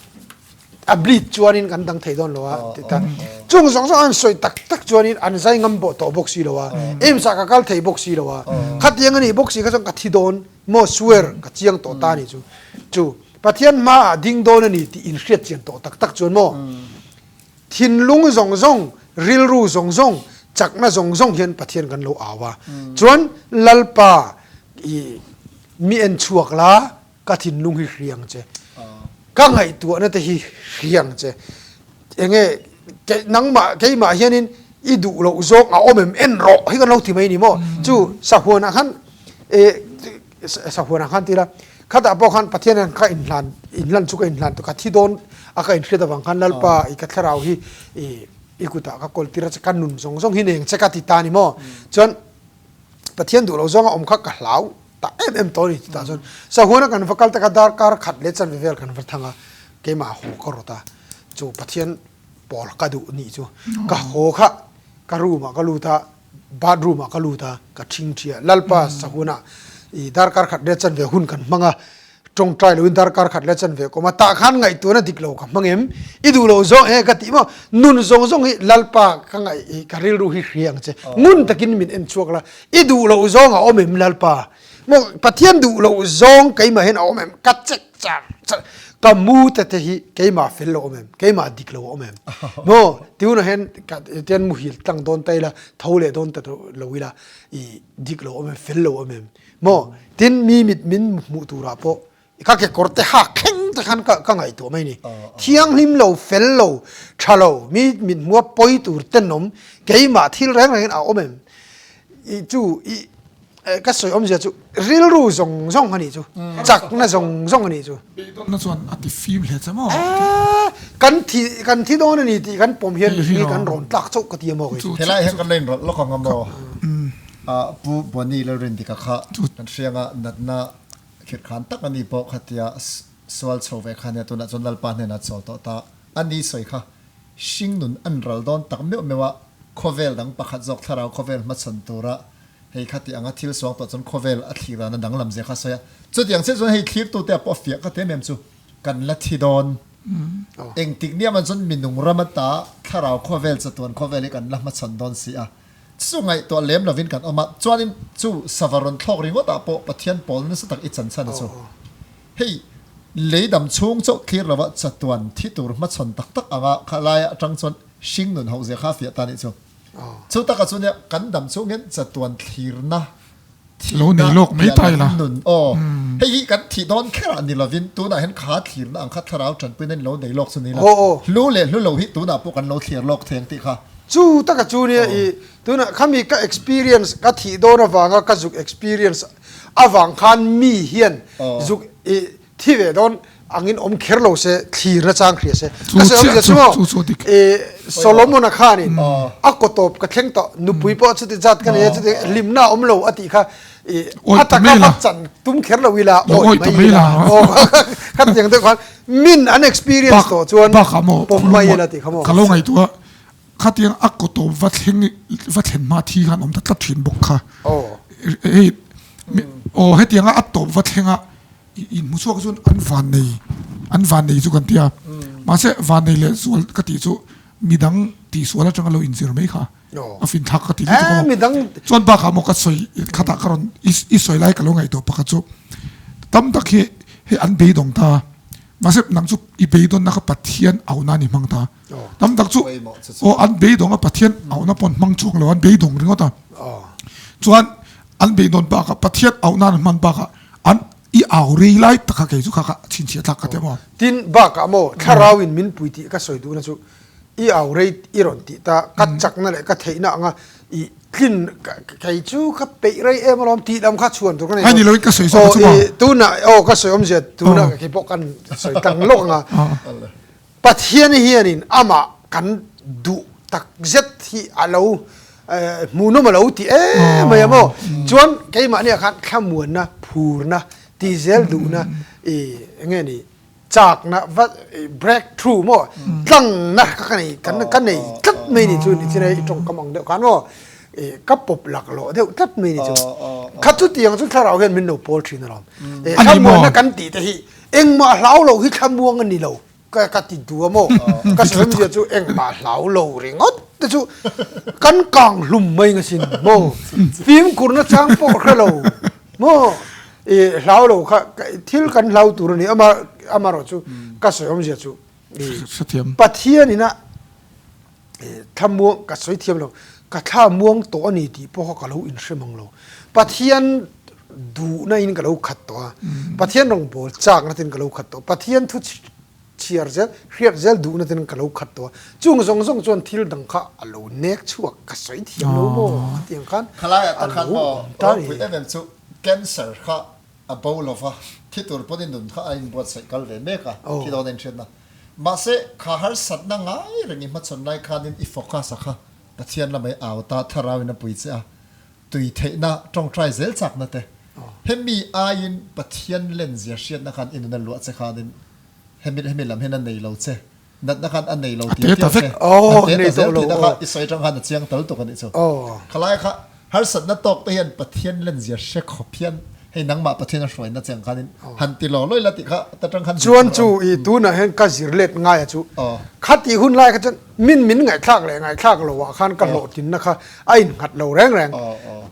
a bleed chuanin kan dang thei dawn lo a ti ta chung zawng zawng an sawi tak tak chuanin an zai ngam bawh tawh bawk si lo a AIMS ah ka kal thei bawk si lo a khatiang a nih bawk si kha chuan ka thi dawn maw swear ka chiang tawh ta a ni chu chu Pathian hmaah ding dawn a ni tih inhriat chian tawh tak tak chuan maw thinlung zawng zawng rilru zawng zawng chakna zawng zawng hian Pathian kan lo au a chuan Lalpa i mi en chhuak la Ka thinlung hi hriang che, ka ngaihtuahna te hi hriang che, enge nangmah keimah hianin i duh loh zawng a awm em en rawh hi kan lo ti mai ni maw? Chu sahuanah khan eh sahuanah khan ti ila khatah pawh khan Pathian hian ka inhlan inhlan chu ka inhlan ka thi dawn a ka inhriat avang khan Lalpa i ka thlarau hi i kutah ka kawl tir a che ka nun zawng zawng hi neng che ka ti ta ni maw? Chuan Pathian duh loh zawnga awm kha ka hlau ta em em tawh a ni titah chuan Sahuana kan va kal tak a darkar khat leh chanve vel kan va thang a keimah haw ka rawt a chu Pathian pawl ka duh nih chu ka haw kha ka room ah ka lut a bathroom ah ka lut a ka thing thi a Lalpa Sahuana i darkar khat leh chanve hun kan hmang a Tawngtai loin darkar khat leh chanve kawm a, tah khan ngaihtuahna dik lo ka hmang em? I duh lo zawng enge ka tih maw? Nun zawng zawng hi Lalpa ka ngaih hi ka rilru hi hria ang che. Ngun takin min en chhuak la, i duh loh zawng a awm em Lalpa? Maw Pathian duh loh zawng keimah hian a awm em? Ka check char char. Ka mu te te hi keimah fel lo awm em? Keimah dik lo a awm em? Maw? Ti hunah hian ka tian muhil tlang dawn ta ila, tho leh dawn ta lo ila, i dik lo awm em? Fel lo awm em? Maw? Tin, mi mit min hmuh turah pawh ka kekawr te hak thleng te khan ka ka ngaihtuah mai a ni. Thianghlim lo, fel lo, tha lo, mi mit hmuha pawi tur tenawm keimah thil reng rengin a awm em? I chu i Ka sawi awmzia chu rilru zawng zawng a nih chu, chakna zawng zawng a nih chu. Beidawnna chuan a ti fim hle che maw? Kan thi kan thi dawn a ni tih kan pawm hian mi kan rawn tlak chauh ka ti a maw kei chu. Helai hian kan la inrawlh lawk ang a maw? Pu Buani Lalrindika kha kan hrianga natna khirhkhan tak a ni pawh khatia sual chho ve kha nia tunah chuan Lalpa hnenah chawl tawh ta a ni sawi kha hringnun an ral dawn tak meuh meuh a, khawvel dang pakhat zawk thlarau khawvel hmachhawn tura Hei kha tih anga thil suang tawh chuan khawvel a thlir dan a danglam zia kha a sawi a. Chutiang chiah chuan hei thlirtute ah pawh a fiah ka ti em em chu kan la thi dawn. Engtik nia man chuan minung ram ata thlarau khawvel chatuan khawvel hi kan la hmachhawn dawn si a. Chu ngaihtuah lem lovin kan awm a. Chuanin chu sava rawn thlawk ringawt ah pawh Pathian pawl nasa tak i chan chhan a chu. Hei lei dam chhung chauh thlir lova chatuan thi tur hmachhawn tak tak anga kha lai atang chuan hringnun hoh zia kha a fiah ta nih chu. Chu takah chu nia kan dam chhung hian chatuan thlirna thihna piah lam nun aw hei hi kan thih dawn kher ah ni lovin tunah hian kha thlirna ang kha thlarau tanpuina in lo nei lawk chu ni la hlu leh hlu lo hi tunah pawh kan lo thlir lawk thei ang tih kha. Chu takah chu nia i tunah khami ka experience ka thih dawn avanga ka zuk experience avang khan mi hian zuk i Thi ve dawn angin awm kher lo se, thlir na chang hria se. Ka sawi awmzia chu maw, Solomon-a khanin a kaw tawp ka thleng tawh, nupui pawh chuti zat ka nei a, chuti hlimna a awm lo a tih kha a taka va chan tum kher lo ila, awih mai ila, khatiang deuh khan min an experience tawh chuan pawm mai ila tih kha maw. Ka lo ngaihtuah khatiang a kaw tawp va thleng va thlen hma thi khan awm ta tlat thin bawk kha. Hei aw hetianga a tawp va thlenga In hmu chhuak chuan an vannei an vannei chu kan ti a, mahse vannei leh zual ka tih chu midang tihsual atanga lo inzir mai kha a finthlak ka ti lutuk a maw. Chuan bakah maw ka sawi khatah ka rawn i sawi lai ka lo ngaihtuah pakhat chu tam tak hi hei an beidawng ta a, mahse nang chu i beidawnna kha Pathian auhna a ni hmang ta, tam tak chu aw an beidawng a Pathian auhna pawh an hmang chhuak lo an beidawng ringawt a, chuan an beidawn bakah Pathian auhna an hman bakah An i au rei lai tak kha kei chu kha kha chhinchhiah thlak ka ti maw? Tin, bakah maw thlarau in min pui tih ka sawi duhna chu i au rei i rawn tih ta, ka chakna leh ka theihna anga i tlin kei chu ka peih rei em alawm tih lam kha chhuan tur ka nei lo. Ai ni loin ka sawi zawk chu maw? Tunah aw ka sawi awmzia tunah kei pawh kan sawi tlang lawk anga Pathian hianin amah kan duh tak zet hi a lo hmuhnawm a lo ti em mai a maw? Chuan keimahniah khan thlamuanna, phurna, tizel duhna i enge ni chakna va break through maw tlangna kha ka nei kan ka nei tlat mai ni chu nichin i tawngkam ang deuh khan maw ka pawp laklawh deuh tlat mai ni chu. Kha chutiang chu thlarau hian min lo pawl thin alawm. Thlamuanna kan tih te hi Engmah hlau lo hi thlamuang a ni lo ka ka ti duh a maw? Ka sawi awmzia chu engmah hlau lo ringawt te chu kan kang hlum mai nga sin maw? Fimkhurna chang pawh hre lo maw? I hlau lo kha thil kan hlau tur a ni ama amarawh chu ka sawi awmzia chu i Pathian ina Thlamuang ka sawi thiam lo, ka thla muang tawh a ni tih pawh kha ka lo inhre mang lo. Pathian duhna in ka lo khat tawh a, Pathian rawngbâwl châkna ten ka lo khat tawh a, Pathian thu chhiar zel, hriat zel duhna ten ka lo khat tawh a. Chung zawng zawng chuan thil dang kha a lo nek chhuak, ka sawi thiam lo maw? Khatiang khan Khalaiah tak khan maw ropui em em chu cancer kha a bo lo va, thi tur pawn i nun kha a inbuatsaih kal ve mek a, thi dawn a inhriatna. Mahse, kha harsatna ngai reng i hmachhawn lai khanin i focus a kha Pathian lamah i au ta, Thlarauin a pui che a, tui theihna, tawngtai zel chakna te. Hemi aiin Pathian lenzia hriatna khan i nun a luah che khanin hemi hemi lam hian a nei lo che, natna khan a nei lo tial tial che, a te ta zel tihna kha i sawi atang khan a chiang tal tuk a nih chu. Khalai kha Harsatna tawk te hian Pathian lenzia hre khawp hian hei nangmah Pathian a hruaina che ang khanin han ti law lawi la tih kha ta tang khan zir Chuan chu i tunah hian ka zir let ngai a chu kha tih hun lai kha chuan min min ngaihthlak leh ngaihthlak lo ah khan ka hlawhtlinna kha a innghat lo reng reng.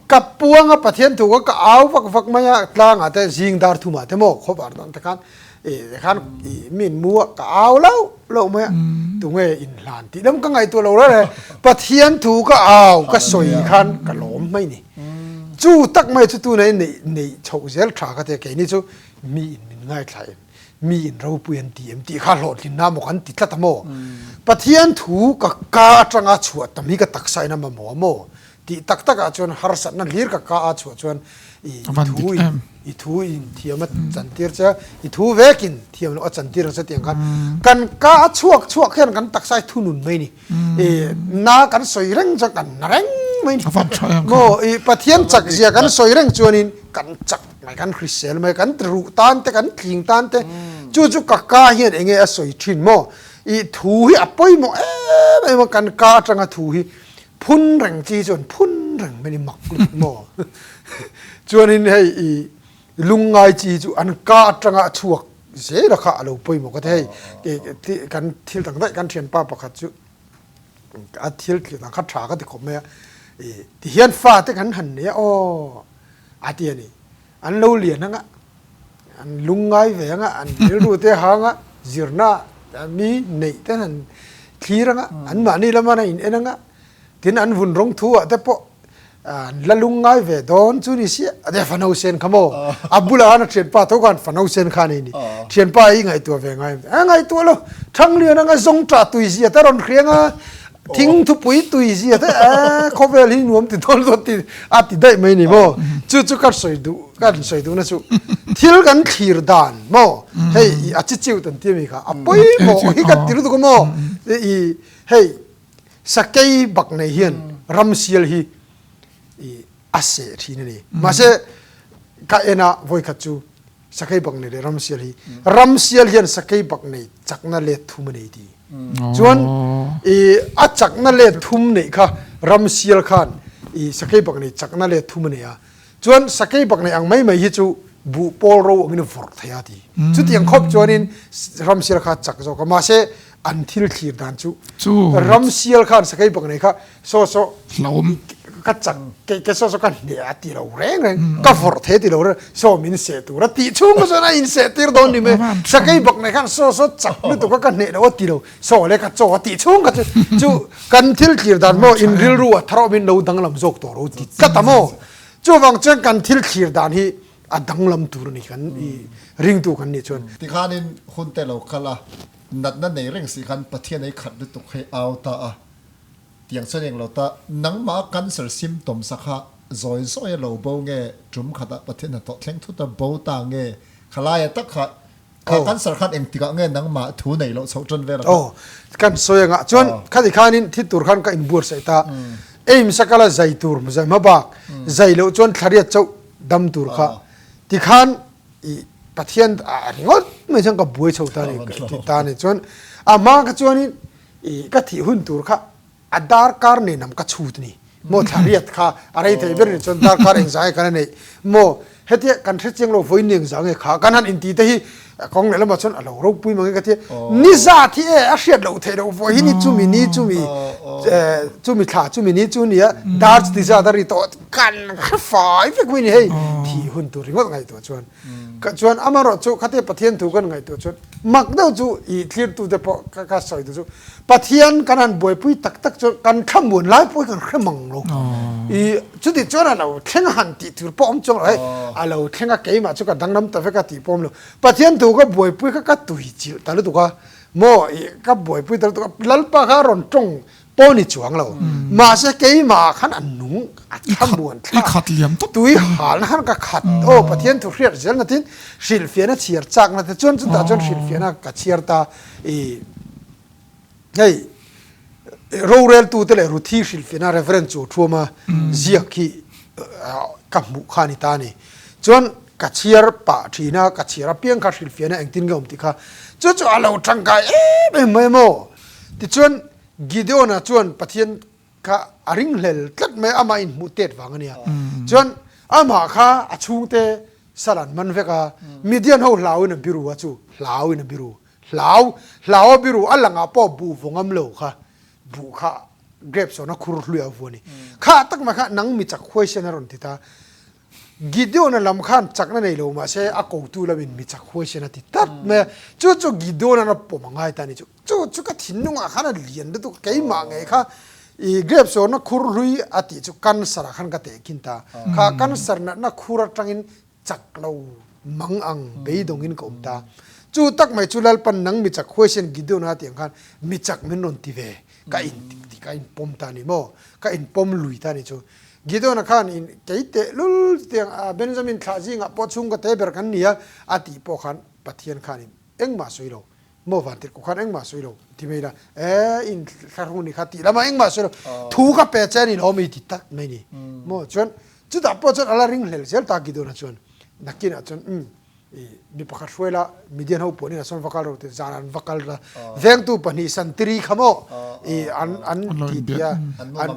Ka puanga Pathian thu kha ka au vak vak mai a, tlangah te zing dar thumah te maw khawp ar dan te khan. Khan min mu a ka au loh loh mai a, tunge inhlan tih lam ka ngaihtuah lo reng reng, Pathian thu ka au ka sawi khan ka lawm mai ni. Chu tak mai chu tunah in neih neih chhoh zel tha ka tia keini chu mi in min ngaithla em, mi in ropui an ti em tih kha hlawhtlinna maw kan ti tlat a maw? Pathian thu ka ka atanga chhuah tam hi ka taksa in a mamawh a maw? Tih tak takah chuan harsatna hlir ka ka a chhuah chuan i thu in i thu in thiam a chantir che a, i thu vekin thiam loh a chantir ang che tih ang khan kan ka a chhuak chhuak hian kan taksa hi thunun mai ni. I na kan sawi reng chuan kan na reng mai ni. Maw i Pathian chak zia kan sawi reng chuanin kan chak mai kan hrisel mai kan ruh tan te kan tling tan te chu chu ka ka hian enge a sawi thin maw i thu hi a pawimawh em em a kan ka atanga thu hi Phun reng chi chuan phun reng mai ni mak lutuk maw? Chuanin hei i lungngai chi chu an ka atanga a chhuak zel a kha a lo pawimawh ka ti hei kan thil dang daih kan thianpa pakhat chu a thil thlir dang kha tha ka ti khawp mai a i tihian fate kan han nei a aw a ti a ni. An lo lian anga, an lungngai ve anga, an rilru te hang a, zirna mi neih te han thlir anga, an mahni lama an in en anga, tin an vun rawng thu ah te pawh an la lungngai ve dawn chu ni sia, a fano sen kha maw, a bulah khan a thianpa tho khan fano sen kha a nei ni, thianpa hi ngaihtuah ve ngai em, a ngaihtuah lo, Thanglian anga zawng tah tui zia te a rawn hriang a, Thing thupui tui zia te eh khawvel hi nuam ti dawn dawn ti a ti daih mai ni maw chu chu ka sawi duh ka sawi duh na chu thil kan thlir dan maw hei i a chi chiu tan ti ami kha a pawimawh hi ka ti lutuk a maw i hei sakei bak nei hian ramsial hi i a seh thin a ni mahse ka en a vawikhat chu sakei bak nei leh ramsial hi ramsial hian sakei bak nei chakna let thum a nei ti. Chuan i a chakna let thum neih kha ramsial khan i sakei bak nei chakna let thum a nei a. Chuan sakei bak nei ang mai mai hi chu buh pawl ro angin a vawrh thei a ti. Chutiang khawp chuanin ramsial kha a chak zawk a. Mahse an thil thlir dan chu ramsial khan sakei bak nei kha saw saw ka chak ke ke saw saw ka hneh a ti lo reng reng ka vawrh thei a ti lo reng saw min seh tur a tih chhung kha chuan a in seh tir dawn ni mai sakei bawk nei khan saw saw chak lutuk a ka hneh lo a ti lo saw le ka chaw a tih chhung kha chu chu kan thil thlir dan maw in rilru a thar awmin lo danglam zawk tawh ro ti tlat a maw chuvang chuan kan thil thlir dan hi a danglam tur a ni kan i ringtu kan nih chuan. Tikhanin hun te lo kal a natna nei reng si khan Pathian ei khat lutuk hei au ta a. Tiang chuan eng lo ta, nangmah cancer symptoms a kha zawi zawi a lo bo nge, tum khatah Pathian hnathawh thleng thut a bo ta nge, khalaia tak kha, kha cancer khan engtikah nge nangmah thu nei loh chhoh tan vel a kha? Aw, kan sawi angah chuan khati khanin thi tur khan ka inbuatsaih ta, AIMS a kal a zai tur zai hma bak, zai loh chuan thlariat chauh dam tur kha tikhan i Pathian a ringawt mai chuan ka buai chho ta ni ti ta ni chuan a hma kha chuanin I ka thih hun tur kha a darkar nen am ka chhut ni maw thla riat kha a rei thei ber ni chuan darkar engzah nge kan a neih maw hetia kan hre chiang lo vawiin engzah nge kha kan han inti te hi kawng leh lamah chuan a lo ropui mang e ka tia ni zat hi e a hriat loh theih loh vawiin hi chumi ni chumi chumi thla chumi ni chu nia dar chuti zat a ri tawh kan hre fai vek mai ni hei thih hun tur ringawt ngaihtuah chuan chuan amaherawhchu khatia Pathian thu kan ngaihtuah chuan Mak deuh chu i thlirtute pawh ka sawi duh chu Pathian kan han buaipui tak tak chuan kan thlamuan lai pawh hi kan hre mang lo. I chuti chuan a lo thleng a han tih tur pawh awm chuang lo hei a lo thleng a keimah chu ka danglam ta vek a tih pawh awm lo. Pathian thu ka buaipui kha ka tui chilh ta lutuk a maw i ka buaipui ta lutuk a Lalpa kha a rawn tawng Pawh ni chuang lo. Mahse keimah khan a nung a thlamuan thla. I khat liam tawp. Tui halna khan ka khat. Aw Pathian thu hriat zel natin hrilhfiahna chhiar chakna te chuan chutah chuan hrilhfiahna ka chhiar ta. I hei roreltute leh Ruthi hrilhfiahna Reverend chu thuama ziak hi ka hmuh kha a ni ta a ni. Chuan ka chhiar pah thin a, ka chhiar apiang kha hrilhfiahna engtin nge awm tih kha chu chu a lo tangkai em em mai maw? Tichuan Gideon-a chuan Pathian kha a ringhlel tlat mai a, amah inhmuh tet vang a nia. Chuan amah kha a chhungte sal an man vek a, Midian ho hlauin a biru a chu, hlauin a biru, hlau, hlau a biru, a langah pawh buh vawngam lo kha, buh kha grape sawn a khur hluih a vu a ni. Kha tak mai kha nang mi chak huaisen a rawn ti ta. Gideon-a lam khan chakna nei lo mahse a kotu lamin mi chak huaisen a ti tlat mai a, chu chu Gideon-a'n a pawm a ngai ta a ni chu. Chu chu ka thinlungah khan a lian lutuk a, keimah ngei kha i grape sawrna khur hlui a tih chu cancer ah khan ka tehkhin ta. Kha cancer natna khur atangin chak lo mang ang beidawngin ka awm ta. Chu tak mai chu Lalpan nang mi chak huaisen Gideon-a tih ang khan mi chak min rawn ti ve, ka in ti ka inpawm ta a ni maw? Ka inpawm lui ta a ni chu. Gideon-a khan in kei teh lul tiang a Benjamin thlah zingah pawh chhungkaw te ber kan ni a, a tih pawh khan Pathian khanin engmah sawi lo. Maw vantirhkoh khan engmah sawi lo ti mai la, e in thlarhung ni kha tih lamah engmah sawi lo, thu ka pe che a ni lo mi ti tak mai ni. Maw chuan chutah pawh chuan a la ring hlel zel ta Gideon-a chuan nakinah chuan umm i mi pakhat hruai la Midian ho puanin a sawn va kal ro ti zan an va kal la vengtu pahnih santiri kha maw i an an ti ti a an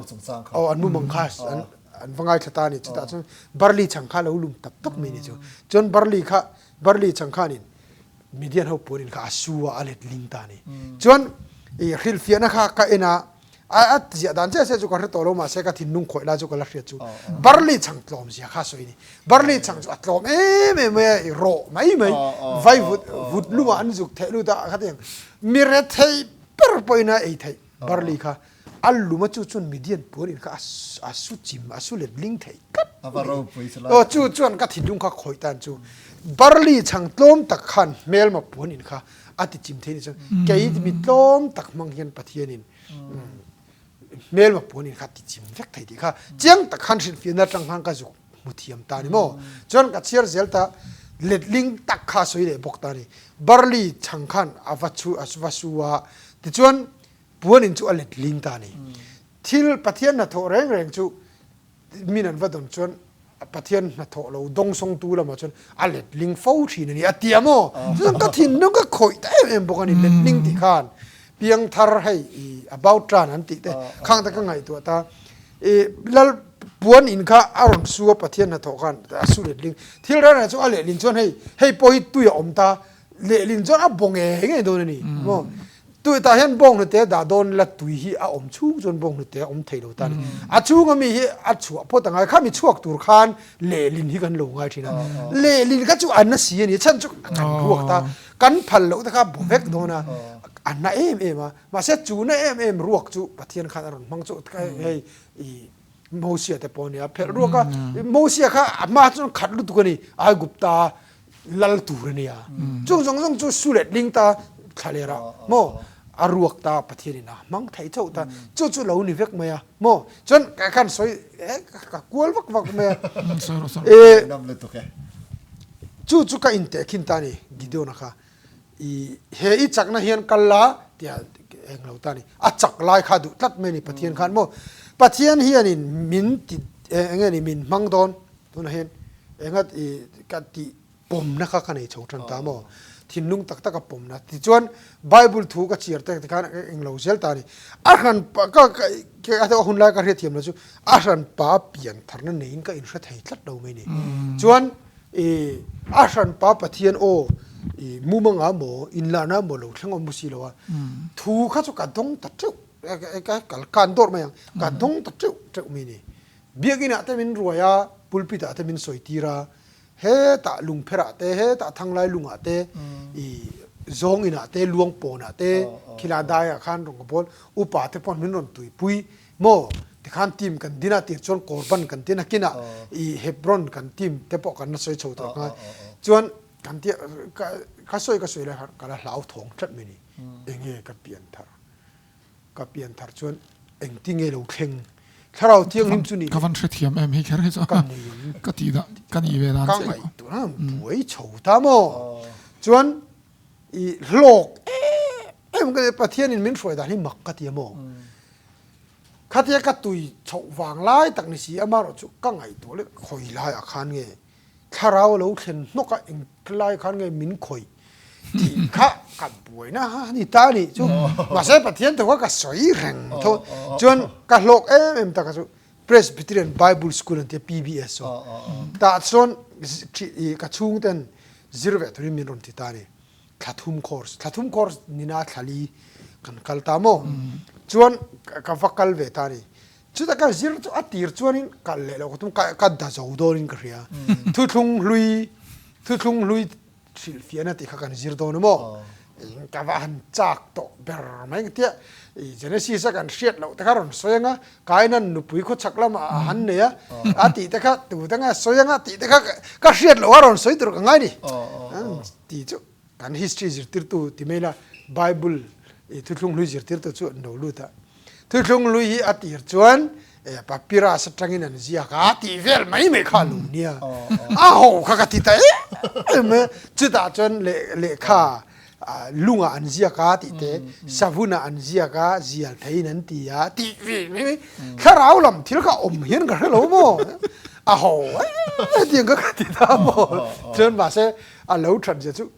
aw an mumang kha an an va ngaithla ta a ni chutah chuan barley chhang kha a lo lum tak tak mai ni chu chuan barley kha barley chhang khanin Midian ho puanin kha a su a, a let ling ta a ni. Chuan i hrilhfiahna kha ka en a, a ziah dan chiah chiah chu ka hre tawh lo mahse ka thinlung khawih lai chu ka la hriat chu barley chhang tlawm zia kha a sawi a ni. Barley chhang chu a tlawm em em mai a, i rawh mai mai, vai vut vut lumah an zuk theih lut a, khatiang mi rethei ber pawhin a ei theih barley kha. A luma chu chuan Midian puan in kha a su chim, a su let ling thei tlat mai. Aw chu chuan ka thinlung kha khawih tan chu barley chhang tlawm tak khan hmelma puan in kha a ti chim thei ni chuan kei mi tlawm tak hmang hian Pathianin hmelma puan in kha ti chim vek thei tih kha chiang tak khan hrilhfiahna atang khan ka zuk hmu thiam ta ni maw. Chuan ka chhiar zel ta letling tak kha a sawi leh bawk ta ni. Barley chhang khan a va chhu a va su a tichuan Puan in chu a let ling ta a ni. Thil Pathian hnathawh reng reng chu min an va dawn chuan Pathian hnathawh lo dawngsawngtu lamah chuan a let ling fo thin a ni a ti a maw? Chuan ka thinlung ka khawih ta em em bawk a ni let ling tih khan piangthar hei i about turn an tih te khang te ka ngaihtuah ta i lal puan in kha a rawn su a Pathian hnathawh khan a su let ling thil reng reng chu a lehlin chuan hei hei pawh hi tui a awm ta lehlin chuan a baw ngei ngei dawn a ni maw? Tui tah hian bawnghnute dah dawn la tui hi a awm chhung chuan bawnghnute a awm thei lo ta a ni. A chhunga mi hi a chhuah phawt a ngai. Kha mi chhuak tur khan lehlin hi kan lo ngai thin a. Lehlin kha chu a na si a ni. Chhan chu kan ruak ta. Kan phal loh te kha a baw vek dawn a. A na em em a. Mahse chu na em em ruak chu Pathian khan a rawn hmang chu hei i Mosia te pawh a ni a. Phelh ruak a. Mosia kha a hma chuan khat lutuk a ni. Aigupta lal tur a nia chung zawng zawng chu su let ling ta thla ler a maw a ruak ta Pathian in a hmang thei chauh ta chu chu lo ni vek mai a maw chuan ka khan sawi ka kual vak vak mai a e chu chu ka inteh khin ta ni Gideon-a kha i he i chakna hian kal la tia eng lo ta ni a chak lai kha duh tlat mai ni Pathian khan maw Pathian hianin min ti eng nge ni min hmang dawn Tunah hian enga i ka tih pawmna kha ka nei chho tan ta maw? Thinlung tak taka pawmna. Tichuan Bible thu ka chhiar te khan eng lo zel ta a ni. A hran pa ka ka hun lai ka hriat thiam lo chu a hran pa pian tharna neiin ka inhre thei tlat lo mai ni. Chuan i a hran pa Pathian aw i mumanga maw inlahna maw lo thleng awm si lo a. Thu kha chu ka dawng ta teuh ka kal kan dawrh mai ang ka dawng ta teuh teuh mai ni. Biakinn-ah te min ruai a, pulpit-ah te min sawi tir a, hetah lungpherah te, hetah thanglai lungah te, i zawng inah te, luang pawnah te, khilai daiah khan rawn ka bawl, upa te pawh min rawn tuipui maw? Tikhan team kan din a, tir chuan Korban kan tin a, kinah i Hebron kan team te pawh kan la sawi chho tawh ngai. Chuan kan tia ka sawi ka sawi lai khan ka la hlauthawng tlat mai ni, enge ka pian thar? Ka pian thar chuan engti nge lo thleng? Thlarau Thianghlim chu ni Ka van hrethiam em hei kher hi chu ka nei em? Ka tih dah ka nih ve dan Ka ngaihtuah buai chho ta maw? Chuan i hlawk em em ka ti Pathianin min hruai dan hi mak ka ti a maw? Khatia ka tui chhoh vang lai tak ni si amaherawh chu ka ngaihtuah leh khawi laiah khan nge Thlarau a lo thlen hnawk a, eng lai khan nge min khawih tih kha ka buaina a ni ta a nih chu. Mahse Pathian tho kha ka sawi reng tho. Chuan ka hlawk em em tak a chu Presbyterian Bible School an tia PBS chu. Tah chuan ka chhungten zir ve turin min rawn ti ta a ni. Thla thum course, thla thum course nina thla li kan kal ta maw. Chuan ka va kal ve ta a ni. Chuta ka zir chu a tir chuanin kal leh loh ka tum, ka da zo dawnin ka hria. Thuthlung hlui, thuthlung hlui hrilhfiahna tih kha kan zir dawn a maw? Ka va han chak tawh ber mai ang tia i Genesis a kan hriat loh te kha rawn sawi anga, Kainan nupui khawchhak lamah a han nei a, a tih te kha tu te nge sawi anga tih te kha ka hriat loh a rawn sawi tur ka ngai ni. Tih chu kan history zirtirtu ti mai la Bible i thuthlung hlui zirtirtu chu an lo lut a. Thuthlung hlui hi a tir chuan papyrus atangin an ziak a tih vel mai mai kha a lo nia. A ho kha ka ti ta em em a, chutah chuan lehkha lungah an ziak a tih te, savunah an ziak a, zial theiin an ti a tih vel mai mai. Thlarau lam thil kha awm hian ka hre lo maw? A ho em tiang kha ka ti ta maw? Chuan mahse a lo that zia chu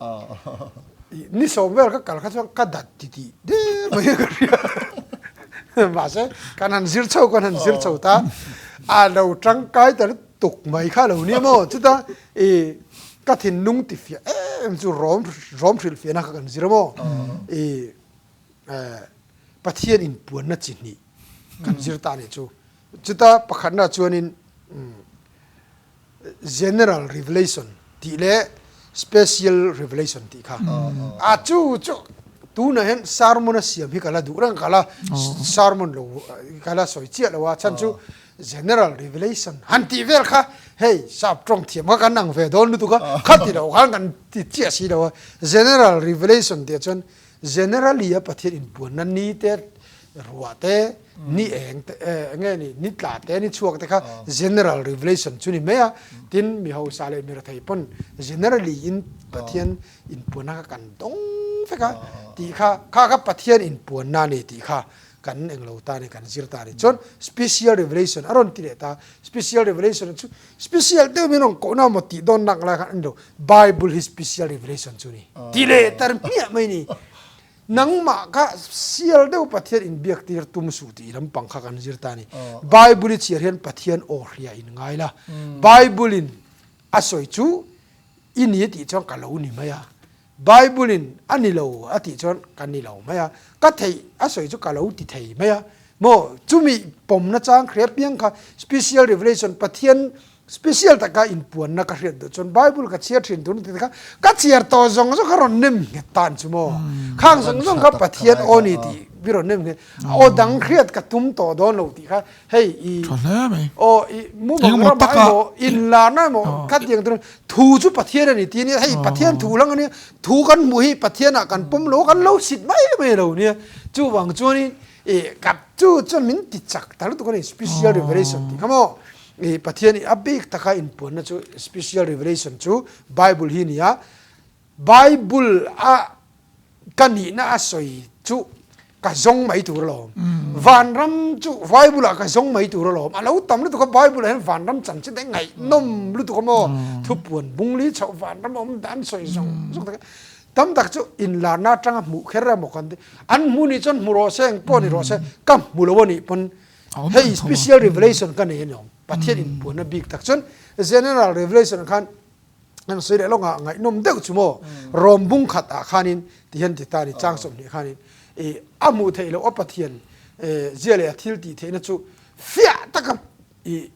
Ni sawm vel ka kal kha chuan ka dat ti tih der mai ka hria. Mahse kan han zir chho kan han zir chho ta a lo tangkai ta lutuk mai kha lo nia maw chuta i ka thinlung ti fiah em em chu rawm rawm hrilh fiahna kha kan zir a maw i Pathian inpuanna chi hnih kan zir ta a nih chu. Chuta pakhatna chuanin General Revelation tih leh Special Revelation tih kha a chu chu tunah hian sermon a siam hi ka la duh reng ka la sermon lo ka la sawi chiah lo a chhan chu General Revelation han tih vel kha hei sap tawng thiam kha kan ang ve dawn lutuk a kha ti lo khan kan ti chiah si lo a General Revelation tih ah chuan Generally a Pathian inpuanna ni te ruah te ni eng te enge ni ni tla te ni chhuak te kha general revelation chu ni mai a tin mi hausa leh mi rethei pawn generally in Pathian inpuanna kha kan dawng vek a tih kha kha kha Pathian inpuanna a ni tih kha kan englo ta a ni kan zir ta a ni chuan special revelation a rawn ti leh ta special revelation chu Special deuh min rawn kohna maw tih dawn nak lai khan a ni lo. Bible hi special revelation chu ni. Ti leh tar hmiah mai ni. Nangmah kha sial deuh Pathian inbiak tir tum suh tih lampang kha kan zir ta a ni. Bible i chhiar hian Pathian aw hria in ngai la. Bible in a sawi chu i ni tih chuan ka lo ni mai a. Bible in a ni lo a tih chuan ka ni lo mai a, ka theih a sawi chu ka lo ti thei mai a, maw chumi pawmna chang hria piang kha special revelation Pathian special taka inpuanna ka hriat duh chuan Bible ka chhiar thin tur ti kha ka chhiar tawh zawng zawng kha rawn nem nghet tan chu maw khang zawng zawng kha Pathian aw ni tih bi rawn nem nghet aw dang hriat ka tum tawh dawn lo tih kha hei i Tha hle mai. Aw i mumang Engemaw ramah taka emaw inlarna emaw kha tiang tur thu chu Pathian a ni ti ania hei Pathian thu lang ania thu kan hmuh hi Pathianah kan pawm lo kan lo sit mai mai lo nia chuvang chuanin i ka chu chuan min ti chak ta lutuk a ni special revelation tih kha maw i Pathian i a bik taka inpuanna chu special revelation chu Bible hi a ni a Bible a ka nihna a sawi chu ka zawng mai tur alawm. Vanram chu Bible ah ka zawng mai tur alawm. A lo tam lutuk a Bible ah hian vanram chanchin te ngaihnawm lutuk a maw. Thupuan bungli chhoh vanram awm dan sawi zawng zawng tak tam tak chu inlarna atanga hmuh kher emaw kan ti. An hmu nih chuan hmu rawh se eng pawh ni rawh se ka hmu lo anih pawn hei special revelation ka nei aniawm. Pathian inpuanna bik tak chuan general revelation khan an sawi leh lawngah ngaihnawm deuh chu maw rawm bung khat ah khanin ti hian ti ta ni chang 20 khanin i a hmuh theih loh a Pathian zia leh a thil tih theihna chu fiah taka i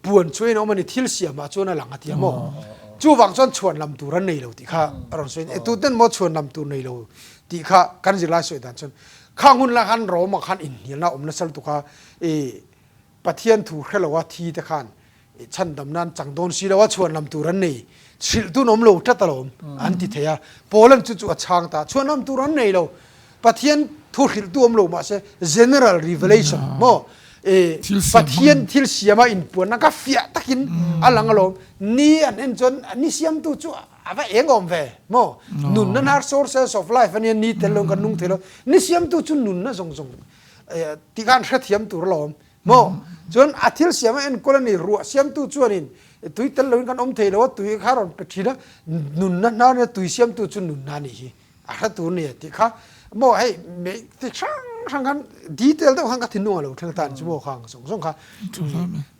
puan chuain a awm a ni thil siamah chuan a lang a ti a maw chuvang chuan chhuan lam tur an nei lo tih kha a rawn sawi a ni tuten maw chhuan lam tur nei lo tih kha kan zirlai sawi dan chuan khang hun lai khan rawmah khan inhnialna a awm nasa lutuk a i Pathian thu hre lo a thi te khan chhandam nan chang dawn si lo a chhuan lam tur an nei hrilh tun awm lo tlat alawm an ti thei a Paul-a'n chu chu a chhang ta chhuan lam tur an nei lo Pathian thu hrilh tu awm lo mahse general revelation maw e Pathian thil siama inpuanna kha fiah takin a lang alawm ni an en chuan ni siamtu chu a va eng awm ve maw nunna hnar sources of life ania ni tel lo kan nung thei lo ni siamtu chu nunna zawng zawng tih khan hrethiam tur alawm maw chuan a thil siam a enkawl a ni ruah siamtu chuanin tui tel loin kan awm thei lo a tui kha rawn pe thin a nunna hnar nia tui siamtu chu nunna a nih hi a hre tur a ni tih kha maw hei mei ti hrang hrang khan detail deuh khan ka thinlung a lo thleng ta chu maw khang zawng zawng kha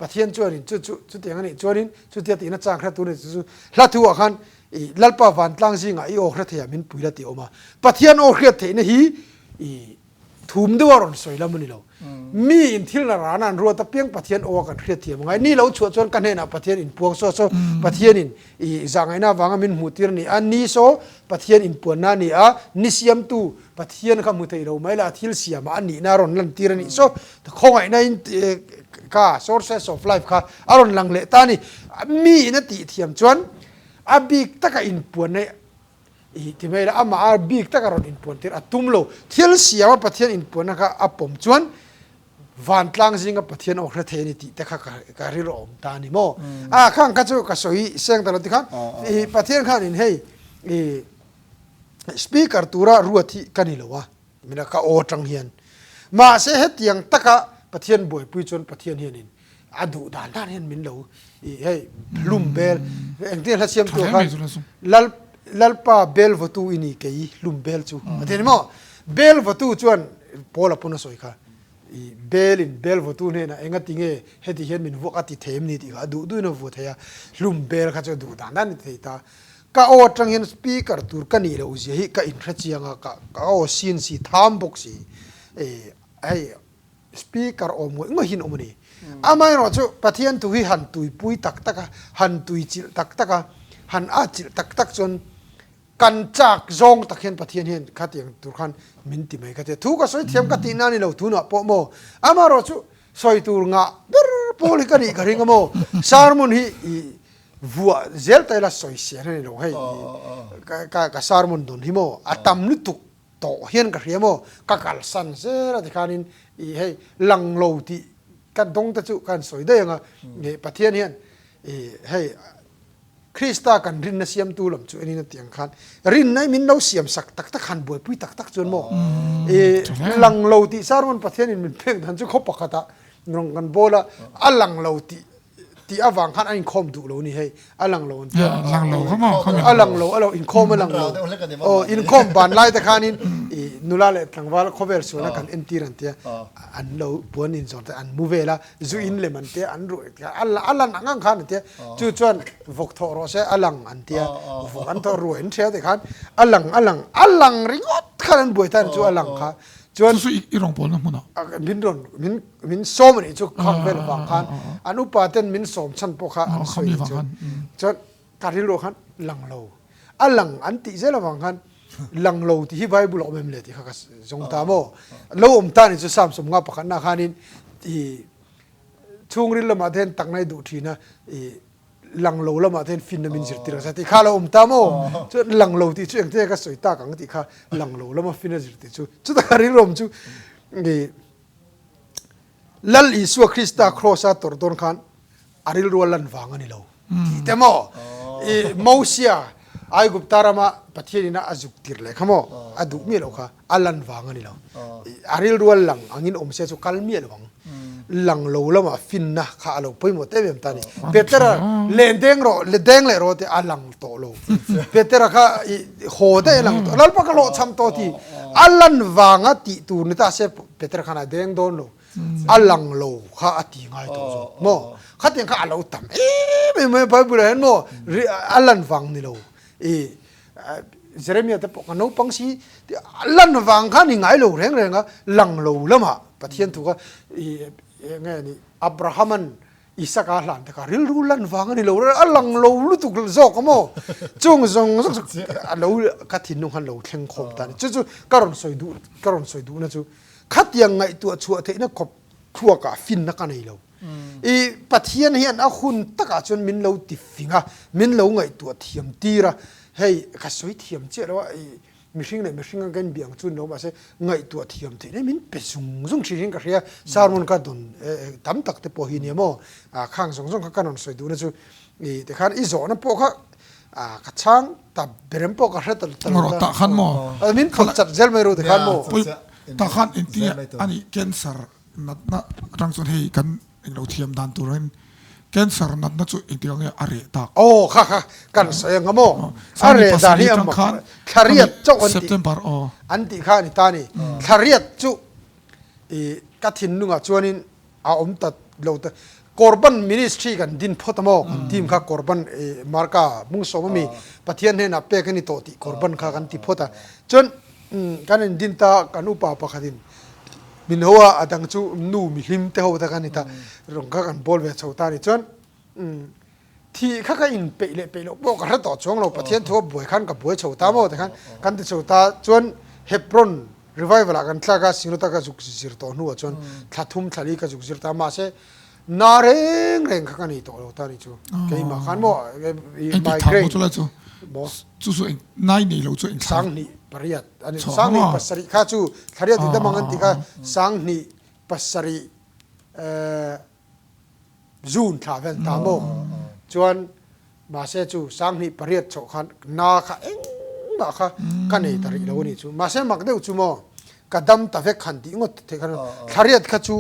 Pathian chuanin chu chu chutiang a nih chuanin chutia tihna chang hre tur a ni chu chu hla thu ah khan i Lalpa vantlang zingah i aw hre thei ah min pui la tih a awm a Pathian aw hriat theihna hi i. Thum deuh a rawn sawi lam a ni lo. Mi in thil na rana an ruat apiang Pathian aw a kan hriat thiam a ngai. Ni lo chhuah chuan ka hnenah Pathian inpuang saw saw Pathian in i zahngaihna avanga min hmuh tir a ni a, ni saw Pathian inpuanna a ni a, ni siamtu Pathian kha hmu thei lo mai la a thil siamah a nihna a rawn lantir a nih saw khawngaihna in kha sources of life kha a rawn lang leh ta a ni. Mi in a tih thiam chuan a bik taka inpuanna I ti mai la, amah a bik taka rawn inpuantir a tum lo. Thil siama Pathian inpuanna kha a pawm chuan vantlang zinga Pathian awk hre thei a ni tih te kha ka rilru a awm ta a ni maw? A khang kha chu ka sawi seng ta lo tikhan i Pathian khanin hei i speaker tura ruat hi ka ni lo a. Mina ka aw atang hian. Mahse hetiang taka Pathian buaipui chuan Pathian hianin a duh dan dan hian min lo i hei hlum bel engtin hla siam tu khan lal lalpa bel vawtu i ni kei hlum bel chu a ti ni maw bel vawtu chuan Paul a pawn a sawi kha i bel in bel vawtu hnenah enga ti nge heti hian min vuak a ti thei em ni tih kha a duh duhin a vu thei a hlum bel kha chu a duh dan dan a ti thei ta Ka aw atang hian speaker tur ka nih loh zia hi ka inhre chiang a, ka aw sin si tham bawk si e hei speaker awm ngawih ngawih in awm a ni. Amaherawh chu Pathian thu hi han tuipui tak tak a, han tuichilh tak tak a, han atchilh tak tak chuan kan chak zawng tak hian Pathian hian khatiang tur khan min ti mai ka tia. Thu ka sawi thiam ka tihna a ni lo tunah pawh maw. Amaherawh chu sawi tur ngah ber pawl hi ka nih ka ring a maw. Sermon hi i Vuah zel ta ila sawisel a ni lo hei ka ka sermon dawn hi maw a tam lutuk tawh hian ka hria maw ka kalsan zel a tikhanin i hei lang lo tih ka dawng te chu ka han sawi daih ang a Pathian hian i hei Krista kan rinna siamtu lam chu enin a tih ang khan rinna hi min lo siam sak tak tak han buaipui tak tak chuan maw i lang lo tih sermon Pathianin min pek dan chu khaw pakhatah rawng kan bawl a a lang lo tih tih avang khan an inkhawm duh lo ni hei a lang lo an tia a lang lo kha maw a lang lo a lo inkhawm a lang lo aw inkhawm ban lai te khanin i nula leh tlangval khawvel sualna kan entir an tia an lo puan inzawn te an mu vel a zu in lem an tia an ruh a lan ang ang khan an tia chu chuan vawk thawh rawh se a lang an tia vawk an thawh ruai an hria te khan a lang a lang a lang ringawt khan an buai tan chu a lang kha chuan chu i rawngbawlna hmunah min rawn min min sawm a nih chu khang vel vang khan an upa ten min sawm chhan pawh kha an sawi chu chuan ka rilru khan lang lo a lang an tih zel avang khan lang lo tih hi bible a awm em le tih kha ka zawng ta maw lo awm ta ni chu sam sawm nga pakhat na khanin i chhungril lamah te hian takna i duh thin a i lang lo lamah te hian finna min zirtir ang tih kha lo awm ta maw chuan lang lo tih chu engtin nge ka sawi tak ang tih kha lang lo lama finna zirtir chu chutah ka rilru awm chu i Lal Isua Krista kraws a tawrh dawn khan a rilru a lan vang a ni lo tih te maw? I Mosia Aigupta rama Pathian ina a zuk tir leh kha maw? A duh miah loh kha a lan vang a ni lo. A rilru a lang angin awm se chu kal miah lo ang. Lang lo lamah finna kha a lo pawimawh ta em em ta a ni. Petera len deng rawh, le deng leh rawh tih a lang tawh lo. Petera kha i haw daih a lang tawh. Lalpa ka hlawhchham tawh tih a lan vanga tih tur ni ta se Peter khan a deng dawn lo, a lang lo kha a ti ngai tawh zawk maw? Khatiang kha a lo tam em em mai Bible ah hian maw a lan vang ni lo i Jeremiah te pawh kha naupang si a lan vang kha ni ngai lo reng reng a, lang lo lamah Pathian thu kha i eng nge ni Abraham-an Isaka hlan te kha rilru lan vang a ni lo, a lang lo lutuk zawk a maw? Chung zawng zawng chu a lo ka thinlung khan lo thleng khawm ta a ni. Chu chu ka rawn sawi duh ka rawn sawi duhna chu khatiang ngaihtuah chhuah theihna khawp thluakah finna ka nei lo. I Pathian hian a hun takah chuan min lo ti fing a, min lo ngaihtuah thiam tir a, hei ka sawi thiam chiah lo a, i Mihring leh mihring ang ka inbiak ang chu ni lo mahse ngaihtuah thiam theih nen min pe zung zung thin in ka hria. Sermon ka dawn tam tak te pawh hi nia maw? Khang zawng zawng kha ka rawn sawi duhna chu i tikhan i zawhna pawh kha ka chhang ta berem pawh ka hre ta lo ta. Tah khan maw? Min phawt chat zel mai ru tikhan maw? Tah khan engtinge ani cancer natna atang chuan hei kan Englo thiam dan turin cancer natna chu engtik ang nge a reh tak? Aw kha kha kan sawi ang a maw? A reh dan hi a mak thla riat chauh an tih an tih kha a ni ta a ni. Thla riat chu i ka thinlungah chuanin a awm ta lo ta. Korban ministry kan din phawt a maw? Kan team kha Korban i Marka Mungsawm ami Pathian hnenah pek a ni tawh tih Korban kha kan ti phawt a. Chuan kan in din ta kan upa pakhatin. Min ho a, a dang chu nu mihlim te ho te kha a ni ta, rawng kha kan bawl ve chho ta a ni. Chuan thih kha ka inpeih leh peih loh pawh ka hre tawh chuang lo, Pathian thu a buai khan ka buai chho ta maw tikhan kan ti chho ta. Chuan Hebron revival ah kan thlak a, Synod-a ka zuk zir tawh hnuah chuan thla thum thla li ka zuk zir ta, mahse na reng reng kha ka nei tawh lo ta ni chu keimah khan maw migraine maw chu chu nai nei lo chu eng 28 ani 27 kha chu thlariat i damang an ti kha 27 June thla vel ta maw chuan mahse chu 28 chhoh khan na kha engmah kha ka nei ta rih lo a nih chu mahse mak deuh chu maw ka dam ta vek han tih ngawt theih khan thlariat kha chu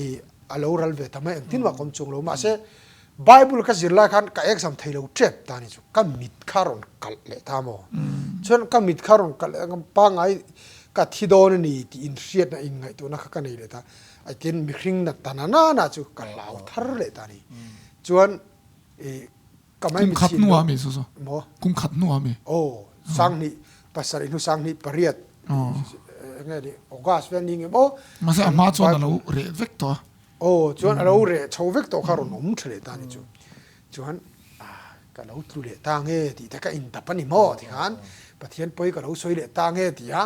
i a lo ral ve ta mai engtin mah ka awm chung lo mahse Bible ka zir lai khan ka exam thei lo tep ta ni chu ka mit kha rawn kalh leh ta maw chuan ka mit kha rawn kalh leh pangngai ka thi dawn a ni tih inhriatna inngaihtuahna kha ka nei leh ta a tin mihring na ta na na na chu ka hlau thar leh ta ni chuan i ka mai kum khat hnuah mi chu chu maw kum khat hnuah mi aw 28 hnu 28 enge ni August vel ni nge maw mahse a hma chuan a lo reh vek tawh a aw chuan a lo reh chho vek tawh kha rawn awm tha leh ta ni chu chuan ka lo tlu leh ta nge tih te ka indap a ni maw tikhan Pathian pawi ka lo sawi leh ta nge tia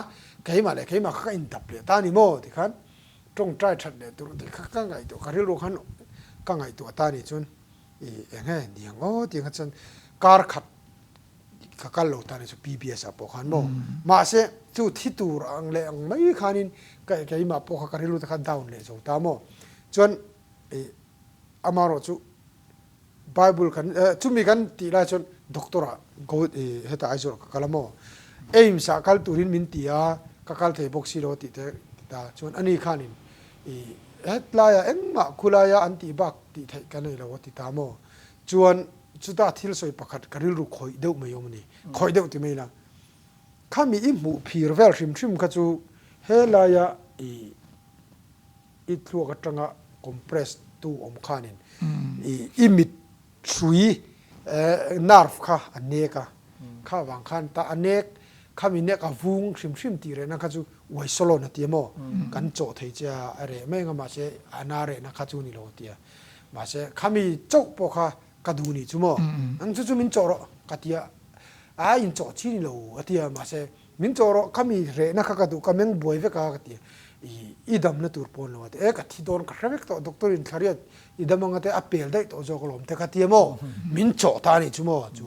keimah leh keimah kha ka indap leh ta a ni maw tikhan tawngtai that leh tur tih kha ka ngaihtuah ka rilru khan ka ngaihtuah ta ni chuan i eng nge ni ang aw tih ang kha chuan kar khat ka kal lo ta ni chu PBS ah pawh khan maw mahse chu thi tur ang leh ang mai khanin ka keimah pawh kha ka rilru te kha down leh zo ta maw chuan i amaherawh chu Bible kan chumi kan tih lai chuan doctor ah go hetah Aizawl ka kal a maw AIMS ah kal turin min ti a ka kal thei bawk si lo tih te ti ta chuan ani khanin i hetlaiah engmah khulaia an tih bak tih theih ka nei lo a ti ta maw chuan chuta thil sawi pakhat ka rilru khawih deuh mai awm a ni khawih deuh ti mai ila khami i hmuh phir vel hrim hrim kha chu helaia i I thluak atanga compress tu awm khanin i mit hrui nerve kha a nek a, kha vang khan ta a nek khami nek a vung hrim hrim tih rehna kha chu uai sawlawn a ti a maw kan chawh thei che a, a reh mai ang a mahse a na rehna kha chu ni lo a ti a, mahse khami chauh pawh kha ka duh nih chu maw ang chu chu min chawh rawh ka ti a, a inchawh chi ni lo a ti a mahse Min chawh rawh, ka mi rehna kha ka duh, ka meng buai vek a ka ti a, i i damna tur pawn lo a ti, e ka thi dawn ka hre vek tawh, doctor in thlariat i dam anga te a pel daih tawh zawk alawm te ka ti a maw, min chawh ta a nih chu maw, chu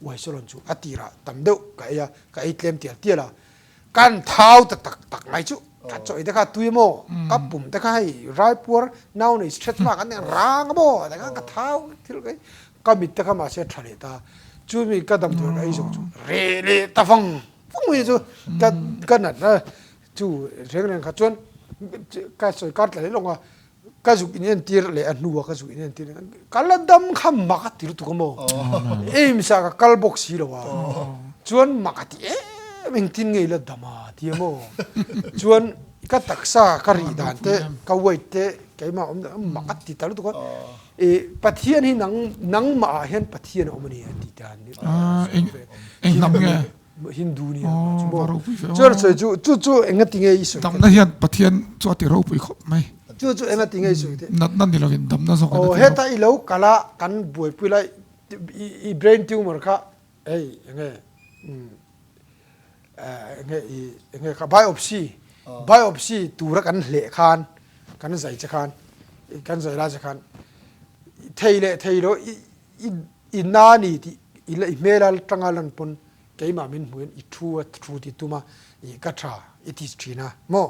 uaisawlawn chu a tirah tam deuh ka ei a, ka ei tlem tial tial a, kan thau ta tak tak mai chu, ka chawih te kha a tui a maw, ka pum te kha hei raipuar nau nei stretch mark an nei rang a maw, tikhan ka thau thil ka ei. Ka mit te kha mahse a tha leh ta, chu mi ka dam tur ka ei zawh chu reh leh ta vang vang mai chu ka ka natna chu reng reng kha chuan ka sawi kar tla leh lawng a, ka zuk in entir leh a hnua ka zuk in entir leh ka la dam kha mak a ti lutuk a maw, AIMS ah ka kal bawk si lo a, chuan mak a ti em engtin nge i la dam a ti a maw, chuan ka taksa ka rih dan te ka weight te keimah awm dan mak a ti ta lutuk a. I Pathian hi nang nangmah ah hian Pathian a awm a ni a ti ta ni. Ah, eng eng hnam nge? Hindu ni a chu maw. Chuan sawi chu chu chu enga ti nge i sawi. Damna hian Pathian chu a ti ropui khawp mai. Chu chu enga ti nge i sawi te. Natna ni lovin damna zawk in a ti ropui. Oh heta i lo kal a kan buaipui lai i brain tumor kha hei enge enge i enge kha biopsy biopsy tura kan hleh khan kan zai che khan kan zai lai che khan thei leh thei lo i i i na ni tih i la i hmel a tanga lan pawn keimah min hmuh in i thu a thu ti tum a i ka tha i ti thin a maw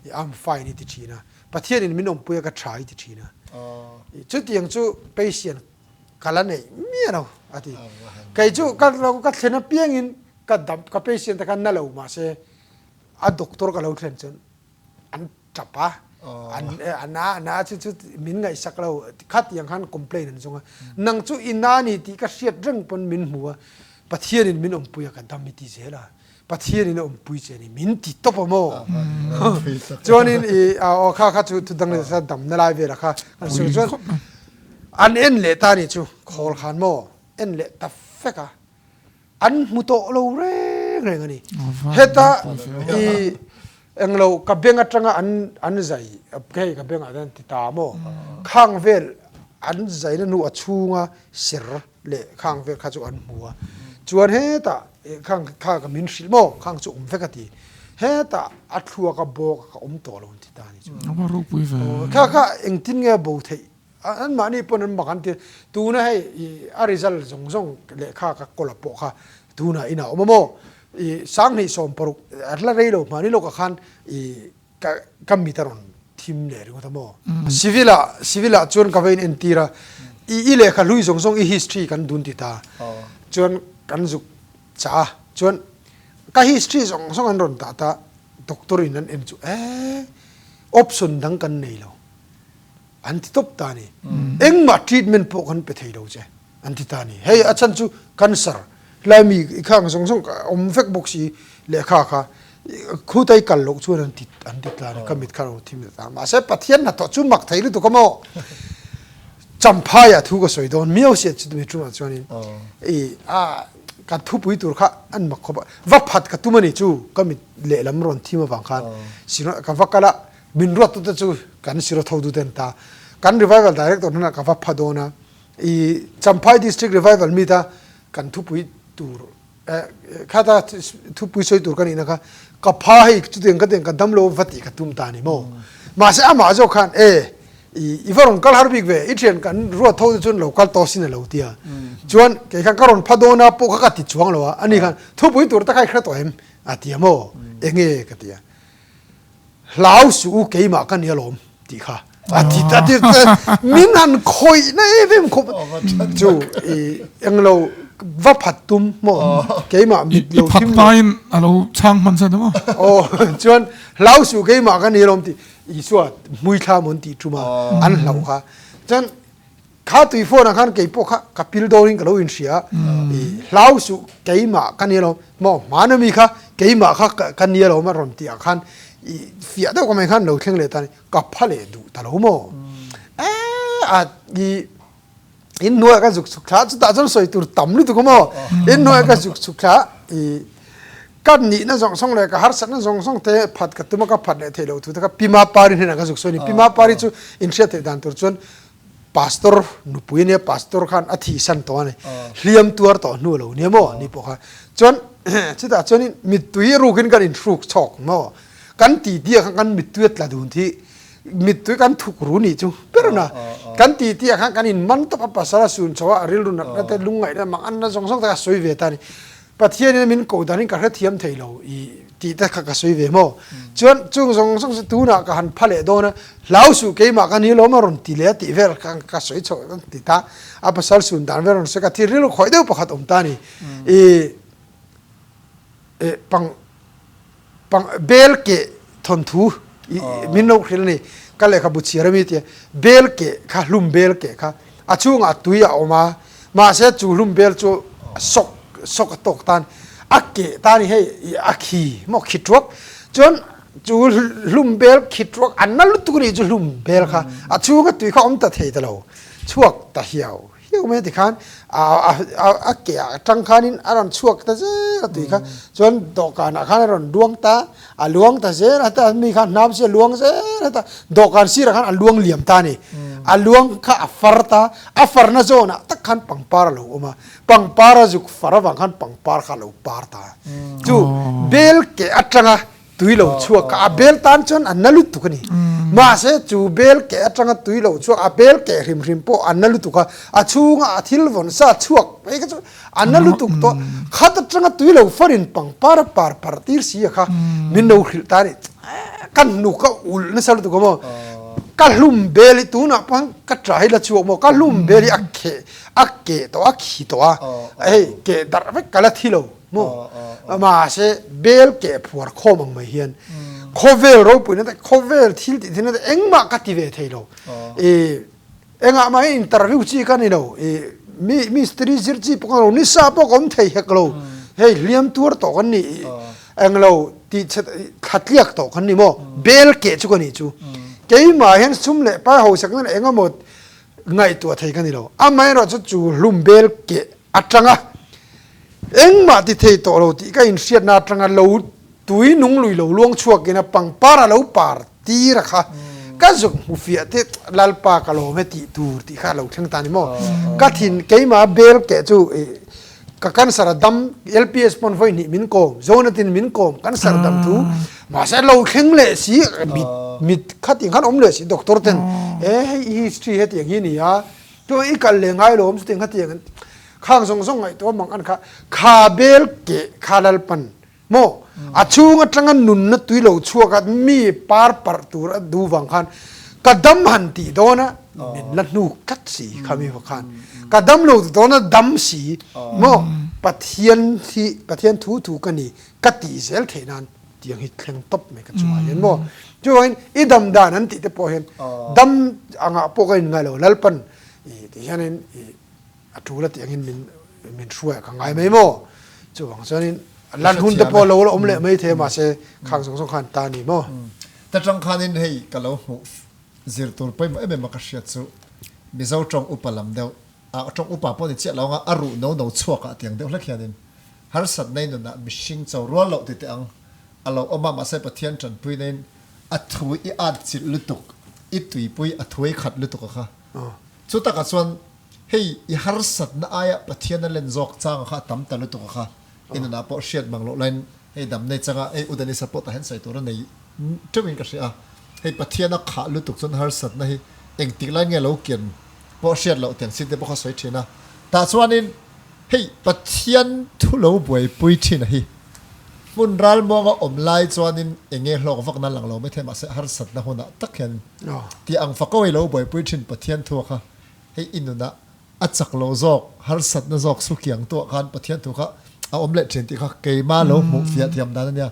i I'm fine i ti thin a Pathian in min awmpui a ka tha i ti thin a chutiang chu patient ka la neih miah lo a ti. Kei chu ka lo ka thlen apiangin ka dam ka patient te kha na lo mahse a doctor ka lo thlen chuan an tap a an a na a na chu chu min ngaihsak lo khatiang khan complain an zawng a nang chu i na ni tih ka hriat reng pawn min hmu a Pathianin min awmpui a ka dam i ti zel a. Pathian in a awmpui che ni min ti tawp a maw chuanin i aw kha kha chu thudang leh sa damna lai vela kha kan sawi chuan an en leh ta ni chu khawl khan maw en leh ta fek a an hmu tawh lo reng reng a ni heta i. Englo ka beng atanga an an zai hei ka bengah hian ti ta maw khang vel an zaina hnu a chhunga ser leh khang vel kha chu an hmu a chuan hetah khang kha ka min hrilh maw khang chu awm vek a ti hetah a thluak a bawk a ka awm tawh lo an ti ta a ni chu kha kha engtin nge a bo theih An mahni pawn an mak an ti. Tuna hei i a result zawng zawng lehkha ka kawla pawh kha tunah inah a awm a maw? I 2016 a hla rei lo hmani lawkah khan i ka ka mit a rawn thim leh ringawt a maw? Civil ah civil ah chuan ka va in entir a, i i lehkha hlui zawng zawng i history kan dun ti ta. Chuan kan zuk chah a, chuan ka history zawng zawng an rawn dah ta, doctor in an en chu ee option dang kan nei lo. An ti tawp ta a ni. Engmah treatment pawh kan pe thei lo che an ti ta a ni. Hei a chhan chu cancer lai mi i khang zawng zawng awm vek bawk si lehkha kha khuta i kal loh chuan an ti an ti ta a ni. Ka mit kha lo thim ta. Mahse Pathian hnathawh chu mak thei lutuk a maw? Champhai ah thu ka sawi dawn miau sia chutimi tumah chuanin i a kan thupui tur kha an mak khawp a. Va phat ka tum a ni chu ka mit lehlam rawn thim avang khan ka va kal a. Min ruattute chu kan siro tho dut en ta. Kan Revival Director hnenah ka va pha dawn a, i Champhai District Revival Meet a kan thupui tur khata thupui sawi tur ka nihna kha ka pha hei chutiang ka tiang ka dam lo va tih ka tum ta ni maw. Mahse amah zawk khan e i va rawn kal har bik ve i thian kan ruat tho te chuan lo kal tawh sin a lo ti a. Chuan kei khan ka rawn pha dawn a pawh kha ka ti chuang lo a, ani khan thupui tur te kha i hre tawh em a ti a maw enge ka ti a. Hlau suh u keimah ka ni alawm tih kha a ti a ti min han khawih na em em khawp chu i englo va phat tum maw keimah mit lo thim i phat hmain a lo chhang hman sa maw aw chuan hlau suh keimah ka ni alawm tih Isua hmui thla maw an tih tum a an hlauh kha chuan Kha tui phone ah khan kei pawh kha ka pil dawn in ka lo inhria a, i hlau suh keimah ka nia lo maw hmana mi kha keimah kha ka nia lo a rawn tih ah khan i fiah deuh ka mai khan lo thleng leh ta ni ka pha leh duh ta lo maw eh a i in hnuaiah ka zuk chhuk thla chutah chuan sawi tur tam lutuk a maw in hnuaiah ka zuk chhuk thla i ka nihna zawng zawng leh ka harsatna zawng zawng te phat ka tum a ka phat leh theih loh thu te kha Pima Pari hnenah ka zuk sawi a ni Pima Pari chu inhriat theih dan tur chuan Pastor nupui ania pastor khan a thihsan tawh a ni hliam tuar tawh hnu lo nia maw ni pawh kha chuan chutah chuanin mittui rukin kan inhruk chhawk maw kan ti ti ah khan kan mittui a tla dun thi mittui kan thuk ru nih chu ber na kan ti ti ah khan kan in man tawp a pasal a sun chho a a rilru natna te lungngaihna manganna zawng zawng te kha a sawi ve ta a ni Pathianin min koh danin ka hrethiam thei lo i tih te kha ka sawi ve maw? Chuan chung zawng zawng chu tunah ka han pha leh dawn a, hlau suh keimah ka ni lawm a rawn ti leh a tih vel kha ka sawi chhoh an ti ta. A pasal sun dan vel rawn sawi ka thil rilru khawih deuh pakhat awm ta a ni. I pang Pang bel keh thawnthu min lo hrilh a ni. Ka lehkhabu chhiar a mi tia bel keh kha hlum bel keh kha a chhungah tui a awm a, mahse chu hlum bel chu sawk sawk a tawk tan a keh ta a ni hei a khi maw khi tuak chuan chu hlum bel khi tuak a na lutuk a nih chu hlum bel kha a chhunga tui kha awm ta thei ta lo chhuak ta hiau. Hiau mai ti khan a ke ah tang khanin a rawn chhuak ta zel a tui kha chuan dawhkan ah khan a rawn luang ta a luang ta zel a ta mi khan hnam si a luang zel a ta dawhkan sirah khan a luang liam ta a ni a luang kha a far ta a farna zawn ah tak khan pangpar a lo awm a pangpar a zuk far avang khan pangpar kha a lo par ta chu bel ke atanga Tui lo chhuak kha a bel tan chuan a na lutuk a ni. Mahse chu bel keh atanga tui lo chhuak a bel keh hrim hrim pawh a na lutuk a, a chhunga a thil vawn sa chhuak phei kha chu a na lutuk tawh. Khat atanga tui lo farin pangpar a par par tir si a kha min lo hrilh ta a ni. Ka hnuk a ulh nasa lutuk a maw? Ka hlum bel hi tunah pawh ka tla hi la chhuak maw? Ka hlum bel hi a kheh a keh tawh a khi tawh a, hei keh darh vek ka la thi lo. Maw? Mahse, bel keh phuar khawm ang mai hian khawvel ropuina te, khawvel thil tih thilna te engmah ka ti ve thei lo. I engah mah hi interview chi ka ni lo. I mi mistiri zir chi pawh ka ni lo, nisa pawh ka awm thei hek lo. Hei hliam tuar tawh kan ni, englo tih chhe thlatliak tawh kan ni maw? Bel keh chu ka nih chu. Keimah hian sum leh pai hausakna leh engemaw ngaihtuah thei ka ni lo. Amaherawhchu chu hlum bel keh atanga engmah ti thei tawh lo tih ka inhriatna atanga lo. Tui nung lui lo luang chhuakin a pangpar a lo par tir a kha ka zuk hmu fiah te Lalpa ka lawm e tih tur tih kha a lo thleng ta ni maw? Ka thin keimah bel keh chu ka cancer a dam LPS pawn vawi hnih min kawm Zonatin min kawm cancer dam thu mahse a lo thleng leh si mit mit khatin khan awm leh si doctor ten e hei i history hetiang hi ni a chuan i kal leh ngai lo awm chutiang khatiang khang zawng zawng ngaihtuah mang an kha kha bel keh kha Lalpan Maw? A chhung atanga nunna tui lo chhuak a, mi par parh tur a duh vang khan ka dam han tih dawn a, min la hnuk tlat si kha mi va khan. Ka dam lo ti dawn a, dam si. Maw? Pathian hi, Pathian thu thu ka ni, ka tih zel theih nan tiang hi thleng tawp mai ka chungah hian maw? Chuvangin i dam dan an tih te pawh hian dam angah pawh ka inngai lo, Lalpan i ti hianin i A tul a tih angin min min hruai a ka ngai mai maw? Chuvang chuanin lan hun te pawh lo la awm leh mai thei a mahse khang zawng zawng khan ta a ni maw? Ta tang khanin hei ka lo hmuh zir tur pawimawh em em a ka hriat chu Mizo tawng upa lam deuh a tawng upa pawh ni chiah lo anga a ruh no no chhuak ah tiang deuh hlek hianin harsat nei nunah mihring cho rual loh ti teh ang a lo awm a mahse Pathian tanpui neiin a thu i at chilh lutuk i tuipui a thuai khat lutuk a kha chu takah chuan Hei i harsatna aia Pathian a len zawk changa kha a tam ta lutuk a kha i nunah pawh hriat mang loh laiin hei dam nei changa hei u Denisa pawh tah hian sawi tur a nei teuhin ka hria a, hei Pathian a khah lutuk chuan harsatna hi engtik lai nge lo kian pawh hriat loh tiang sin te pawh kha sawi thin a, tah chuanin hei Pathian thu lo buaipui thin a hi hmun ralmuanga awm lai chuanin eng nge hlawk vakna lang lo maithei mahse harsatna hunah tak hian tih ang fako i lo buaipui thin Pathian thu a kha. Hei i nunah a chak lo zawk, harsatna zawk su kiang tuah khan Pathian thu kha a awm leh thin tih kha keimah lo hmuh fiah thiam dan a nia.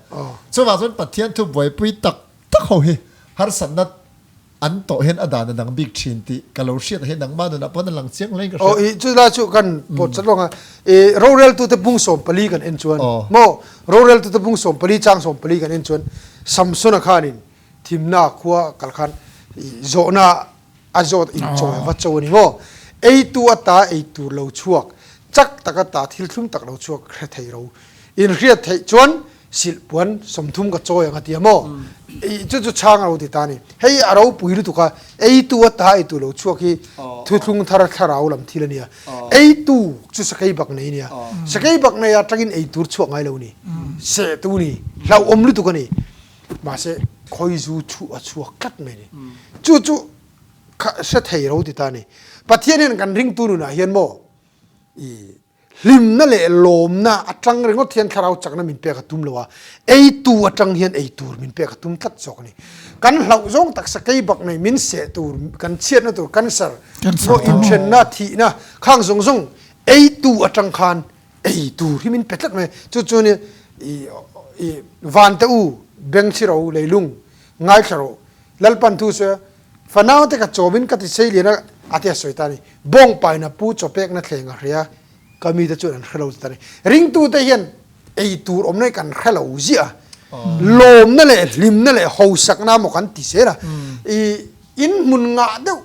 Chuvang chuan Pathian thu buaipui tak tak ho hi harsatna an tawh hian a dan a dang bik thin tih ka lo hriat hi nangmah nunah pawn a lang chiang hle in ka hria. Aw i chulai chu kan pawt chat lawng a, i roreltute bung 14 kan en chuan maw roreltute bung 14 chang 14 kan en chuan Samsona khanin thimna khua kal khan i zawhna A zawt in chawi a va cho a ni maw? Eitu ata ei tur lo chhuak, chak tak ata thil thlum tak lo chhuak hre thei ro. In hriat theih chuan silh puan 30 ka chawi ang a ti a maw? Chu chu chhang a lo ti ta a ni. Hei a ropui lutuk a, eitu ata ei tur lo chhuak hi thuthlung thar thlarau lam thil a nia. Eitu chu sakei bak nei a nia. Sakei bak nei atangin ei tur chhuak ngai lo a ni. Sehtu a ni. Hlauhawm lutuk a ni. Mahse, khawizu chu a chhuak tlat mai ni. Chu chu kha hre thei ro ti ta ni. Pathian hian kan ringtu nunah hian maw i hlimna leh lawmna atang ringawt hian thlarau chakna min pek a tum lo a, eitu atang hian ei tur min pek a tum tlat zawk a ni. Kan hlauh zawng taksa kei bak nei min seh tur, kan chhiatna tur cancer, maw inthenna, thihna khang zawng zawng eitu atang khan ei tur hi min pe tlat mai. Chu chuan i i vante u bengchhi ro leilung ngaithla rawh Lalpan thu sawi a fanau te ka chawmin ka ti sei lian a a ti a sawi ta a ni. Bawngpaina pu chawpekna thleng a hria ka mite chuan an hre lo ti ta a ni. Ringtute hian ei tur awmna hi kan hre lo ziah a, lawmna leh hlimna leh hausakna maw kan ti zel a. I In hmun ngah deuh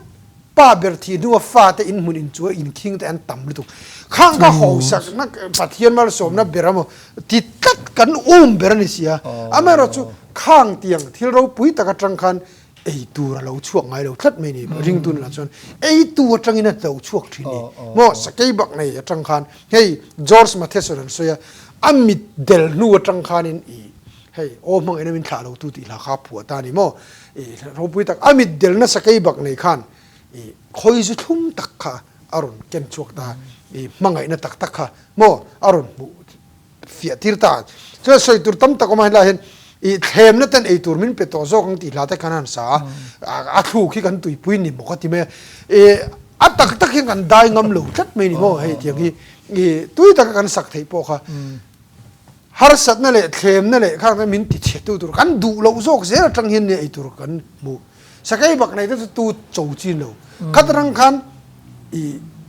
pa ber thih hnua fate in hmun in chu in khing te an tam lutuk. Khang ka hausakna Pathian malsawmna ber emaw ti tlat kan um ber a ni sia. Amaherawh chu khang tiang thil ropui tak atang khan ei tur a lo chhuak ngai lo tlat mai ni. Ringtu nunah chuan ei tu atangin a lo chhuak thin ni. Maw sakei bak nei atang khan hei George Matheson an sawi a, a mit del hnu atang khanin i Hei, aw hmangin a min thlah lo tu tih hla kha phuah ta a ni maw? I ropui tak, a mit del nasa kei bak nei khan i khawi zu thlum tak kha a rawn ken chhuak ta, i hmangaihna tak tak kha maw a rawn hmuh fiah tir ta. Chuan sawi tur tam tak awm a, helaiah hian i thlemna ten ei tur min pe tawh zawk ang tih hla te khan a han sa a, a thluk hi kan tuipui ni maw ka ti mai a. I a tak tak hian kan dai ngam lo tlat mai ni maw hei tiang hi i tui taka kan sak theih pawh kha. Harsatna leh thlemna leh khang te min ti chhe tu tur kan duh loh zawk zel atang hian nia ei tur kan hmu. Sakei bak nei te chu tu cho chin lo. Khat atang khan i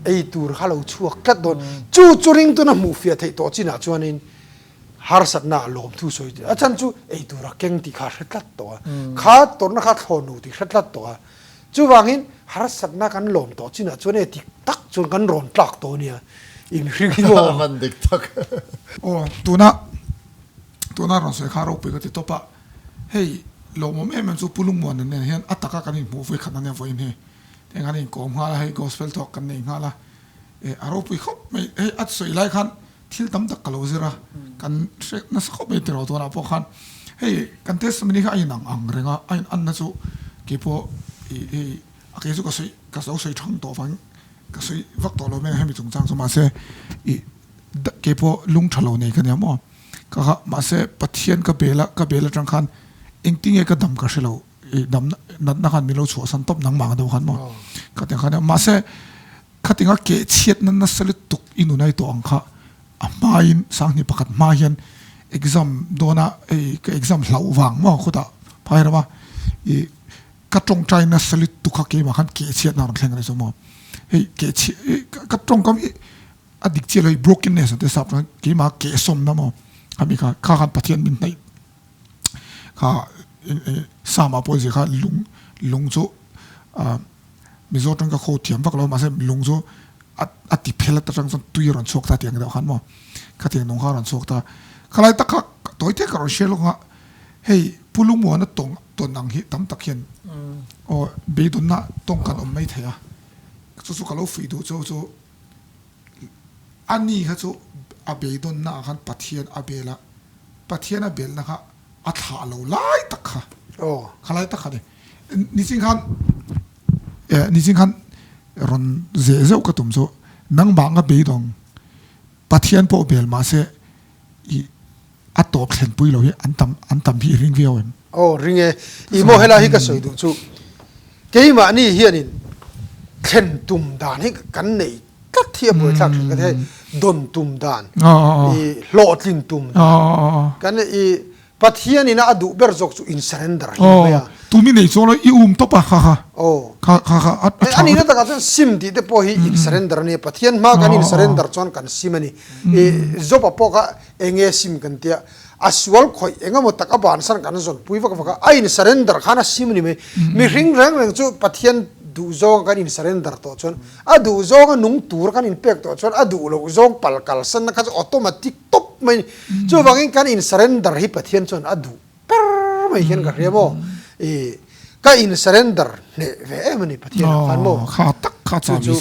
ei tur kha lo chhuak tlat dawn. Chu chu ringtuna hmuh fiah theih tawh chinah chuanin harsatna a lawm thu sawi a chhan chu ei tur a keng tih kha a hre tlat tawh a. Kha tawrhna kha thlawn lo tih hre tlat tawh a. Chuvangin harsatna kan lawm tawh chinah chuan e dik tak chuan kan rawn tlak tawh nia inhring hi maw? Hman dik tak. Aw, tuna Tuna rawn sawi kha ropui ka ti tawp a, hei lawmawm em em chu Pu Lungmuana nen hian a taka kan inhmuh vawi khat ania vawiin hi eng an inkawm nghal a, hei gospel talk kan nei nghal a, eh a ropui khawp mai, hei a sawi lai khan thil tam tak ka lo zir a, kan hre nasa khawp mai tiraw tunah pawh khan hei kan testimony kha a inang ang reng a, a in anna chu keipawh ih hei a kei chu ka sawi ka lo sawi thang tawh vang ka sawi vak tawh lo mai a hemi chungchang chu mahse ih keipawh lung tha lo nei ka nia maw. Ka kha mahse Pathian ka bel a, ka bel atang khan engtinge ka dam ka hre lo, i dam natna khan min lo chhuahsan tawp nangmah ang deuh khan maw ka ti ang khan mahse khatinga keh chhiatna nasa lutuk i nun a i tawh ang kha a hmain Sanghni pakhat hma hian exam dawna hei ka exam hlauh vang maw khutah phai rama i ka tawngtai nasa lutuk kha keimah khan keh chhiatna a rawn thleng a ni chu maw hei keh chhiat ka tawngkam hi A dik chiah lo i brokenness an ti sap chuan keimah kehsawmna maw ami kha kha khan Pathian min hnaih kha Psalm ah pawh zia kha lung lung chu ah Mizo tang ka kho thiam vak lo mahse lung chu a a ti phel atang chuan tui a rawn chhuak ta tih ang deuh khan maw khatiang nung kha a rawn chhuak ta khalai tak kha tawi te ka rawn hria lawk a hei Pu Lungmuana tawng tawn ang hi tam tak hian aw beidawnna tawng kan awm mai thei a chu chu ka lo fuih duh chu chu. A ni kha chu a beidawnna ah khan Pathian a bel a, Pathian a belna kha a thlah lo lai tak kha, kha lai tak kha ni. Nichin khan nichin khan rawn zeh zeuh ka tum chu nangmah nga beidawng Pathian pawh bel mahse i a tawp thlenpui lo hi an tam an tam hi i ring viau em? Aw ring e, i maw helai hi ka sawi duh chu keimahni hianin thlen tum dan hi kan nei tlat hi a buaithlak thin ka ti hei dawn tum dan i hlawhtlin tum dan kan i Pathian ina a duh ber zawk chu in surrender hi mai a. Tumi nei chuan i um tawp a kha kha kha kha kha a tha. Anihna takah chuan sim tih te pawh hi in surrender a nia Pathian hma kan in surrender chuan kan sim a ni. I Job-a pawh kha enge sim kan tia a sual khawih eng emaw tak a bansan kan zawnpui vak vak a, a in surrender khan a sim a ni mai. Mihring reng reng chu Pathian duh zawnga kan in surrender tawh chuan a duh zawnga nung tur kan in pek tawh chuan a duh loh zawng pal kalsanna kha chu automatic tawp mai a ni. Chuvangin kan in surrender hi Pathian chuan a duh ber mai hian ka hria maw? I ka in surrender hneh ve em a ni Pathian ah khan maw? Kha tak kha cha mi chu.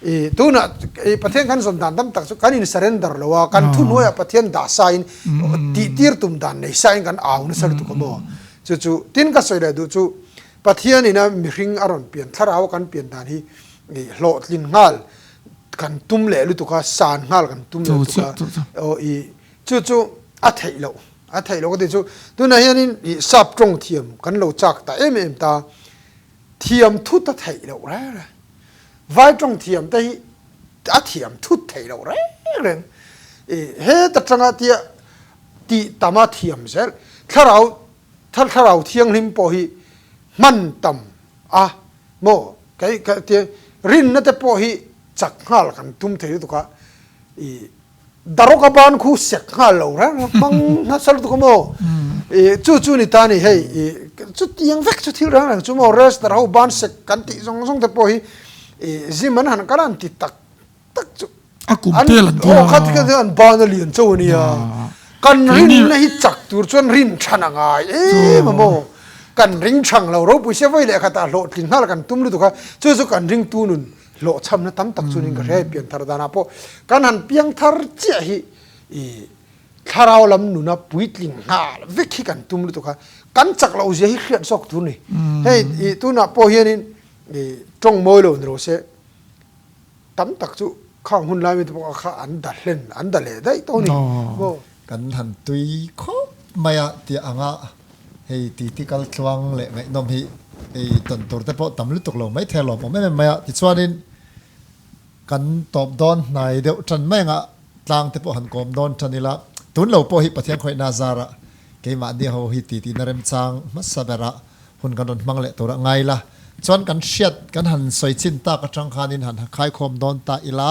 I tunah i Pathian kan zawn dan tam tak chu kan in surrender lo a, kan thuhnuaiah Pathian dah sa in tih tir tum dan nei sa in kan au nasa lutuk a maw? Chu chu tin ka sawi leh duh chu Pathian ina mihring a rawn pian thlarau a kan pian dan hi i hlawhtlin nghal kan tum leh lutuk a, san nghal kan tum leh lutuk a, aw i chu chu a theih loh, a theih loh ka ti chu tunah hianin i sap tawng thiam kan lo chak ta em em ta, thiam thut a theih loh reng reng, vai tawng thiam te hi a thiam thut theih loh reng reng, i heta tanga tia tih tam a thiam zel, thlarau thlarau thianghlim pawh hi hman tam a maw kei ka tia rinna te pawh hi chak nghal kan tum thei lutuk a i darawk a ban khu sek nghal lo reng reng hmang nasa lutuk a maw i chu chu ni ta ni hei i chutiang vek chu thil reng reng chu maw rester ho ban sek kan tih zawng zawng te pawh hi i gym an han kal a an ti tak tak chu A kum tel an tia. Aw kha tikhan an ban a lian chauh a nia. Kan rinna hi chak tur chuan rin than a ngai em a maw. Kan ring thang lo ropui sia vawi leh khatah hlawhtling nghal kan tum lutuk a, chu chu kan ringtu nun hlawhchhamna tam tak chuanin ka hria hei pianthar danah pawh kan han piangthar chiah hi i thlarau lam nuna puitling nghal vek hi kan tum lutuk a, kan chak loh zia hi hriat zawk tur a ni. Hei i tunah pawh hianin i tawng mawi lo ni rawh se. Tam tak chu khang hun lai mite pawh kha an da hlen, an da leh daih tawh a ni maw? Kan han tui khawp mai a tih anga hei titi kal tluang leh ngaihnawm hi hei tawn tur te pawh tam lutuk lo mai thei a lawmawm em em mai a. Tichuanin kan tawp dawn hnai deuh tan mai anga tlang te pawh han kawm dawn tan ila tun lo pawh hi Pathian khawihna zarah keimahni ho hi titi na remchang hmasa berah Hun kan rawn hmang leh tur a ngai la. Chuan kan hriat kan han sawi chin tak atang khanin han khaikhawm dawn ta ila,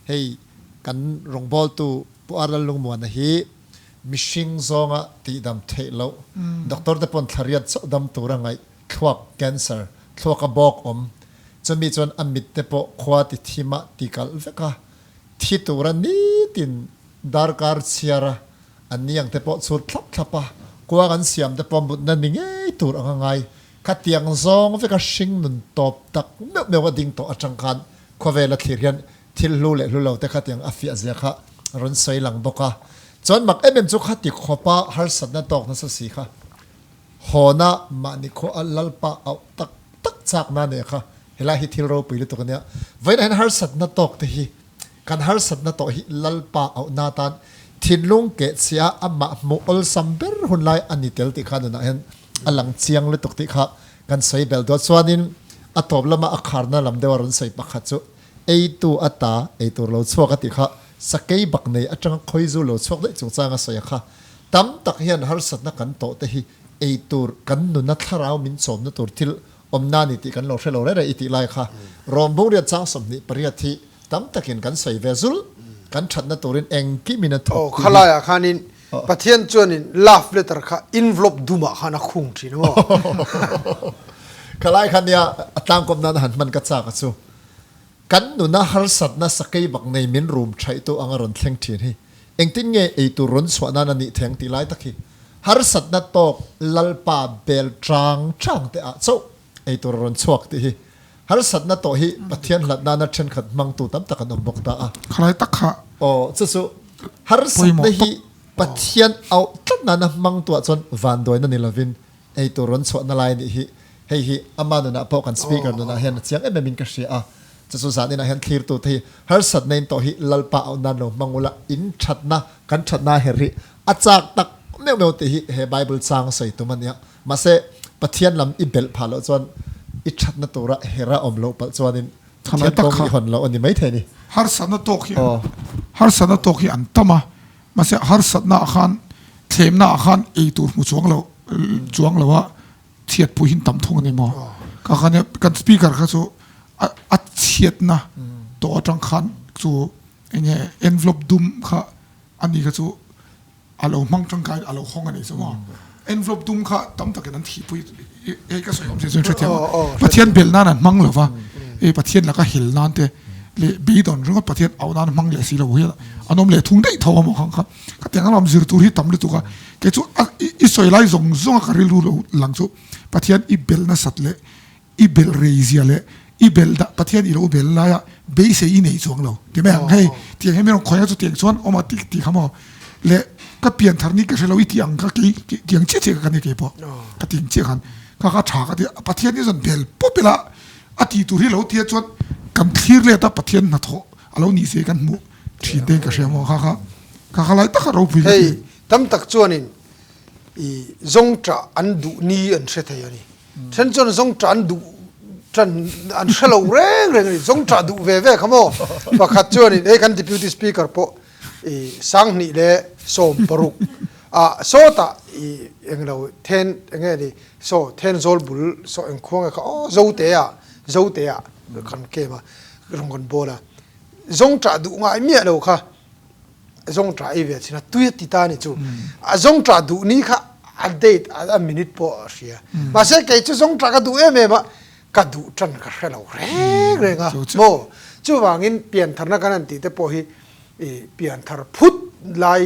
hei kan rawngbawltu Pu Arlal Lungmuana hi mihring zawnga tihdam theih loh, doctor te pawn thlariat chauh dam tur a ngaih, thluak cancer, thluaka bawk awm, chumi chuan a mit te pawh khua ti thim ah ti kalh vek a, thi tura nitin darkar chhiar a. An ni ang te pawh chhut thlap thlap a, kuang an siam te pawh mutna ni ngei tur anga ngai. Khatiang zawng veka hring nun tawp tak meuh meuh a ding tawh atang khan khawvela thlir hian thil hlu leh hlu lo te khatiang a fiah zia kha rawn sawi lang bawk a. Chuan mak em em chu khati khawpa harsatna tawk nasa si kha hawna mahni khua a lalpa auh tak tak chakna nia kha helai hi thil ropui lutuk ania. Vawiinah hian harsatna tawk te hi Kan harsatna tawh hi Lalpa auhna atan thinlung keh chhia amah hmuh awlsam ber hun lai a ni tel tih kha nunah hian a lang chiang lutuk tih kha kan sawi bel dawn. Chuanin a tawp lama a kharna lam deuha rawn sawi pakhat chu eitu a ta ei tur lo chhuak a tih kha sakei bak nei atanga khawizu lo chhuak daih chungchang a sawi a kha. Tam tak hian harsatna kan tawh te hi ei tur kan nuna thlarau min chawmna tur thil awmna a ni tih kan lo hre lo reh reh i tih lai kha Rawmbung riat chang 28 hi Tam takin kan sawi ve zul, kan thatna turin engkim in a thawk tih hi. Khalaiah khanin Pathian chuanin love letter kha envelope dumah khan a khung thin a maw? Khalai kha nia a tlangkawm nan a han hman ka chak a chu. Kan nuna harsatna sakei bak nei min rum thaih tu anga rawn thleng thin hi engtin nge eitur rawn chhuah nan a nih theng tih lai tak hi harsatna tawk Lalpa bel chang chang te ah chauh eitur a rawn chhuak tih hi Harsatna tawh hi Pathian hlat nana thenkhat hmangtu tam tak an awm bawk ta a. Khalai tak kha. Aw, chu chu harsatna hi Pathian auh tlat nana hmangtu ah chuan vanduaina ni lovin eitur rawn chhuahna lai anih hi. Hei hi ama nunah pawh kan speaker nunah hian a chiang em em in ka hria a. Chu chu zaninah hian thlirtu te hi harsatna in tawh hi Lalpa auh nan lo hmang ula in thatna kan thatna her hi a chak tak meuh meuh tih hi he Bible chang sawi tum a nia. Mahse, Pathian lam i belh phah loh chuan i thatna tura hera awm loh palh chuanin Pathian kawng i hawn loh a ni maithei a ni. Harsatna tawk hi harsatna tawk hi an tam a, mahse harsatna ah khan thlemna ah khan ei tur hmu chuang lo chuang lo a chhiat pawh hi an tam thung a ni maw? Ka khan kan speaker kha chu a chhiatna tawh atang khan chu enge envelope dum kha a ni kha chu A lo hmang tangkai a lo hawng a nih chu maw? Envelope dum kha tam takin an thihpui hei ka sawi awm zia chu hrethiam a. Pathian belh nan an hmang lo va, hei Pathian laka hel nan te leh beidawn ringawt Pathian auh nan hmang leh si lo hian an awm leh thung daih tho a maw khang kha. Khatiang lam zir tur hi tam lutuk a, kei chu i sawi lai zawng zawng a ka rilru lo lang chu Pathian i belh nasat leh I belh rei zia leh i belh dah Pathian i lo bel lai a beisei i nei chuang lo ti mai ang. Hei tiang hian min rawn khawi a chutiang chuan awm a ti ti kha maw leh ka pian thar ni ka hre lo i ti ang kha kei tiang chiah chiah ka ni kei pawh ka ti ang chiah khan kha kha tha ka ti a Pathian hi zawn bel pawp ila a ti tur hi lo tia chuan kan thlir let a Pathian hnathawh a lo nih se kan hmuh thin te in ka hria maw kha kha kha kha lai taka ropui ka ti. Hei tam tak chuanin i zawngṭah an duh ni an hre thei a ni. Then chuan zawngṭah an duh ṭan an hre lo reng reng a ni. Zawngṭah duh ve ve kha maw? Pakhat chuanin hei kan Deputy Speaker pawh i 2016 ah sawtah i englo then enge ni saw Thenzawl bul saw eng khua nge kha aw Zote ah Zote ah kan kem a rawn kan bawl a. Zawngṭah duh ngai miah lo kha Zawngṭah ei ve chin a tui a ti ta a ni chu. A zawngṭah duh ni kha a date a minute pawh a hria. Mahse kei chu zawngṭah ka duh em em a, ka duh ṭan ka hre lo reng reng a maw. Chuvangin piantharna kan han tih te pawh hi i pianthar phut lai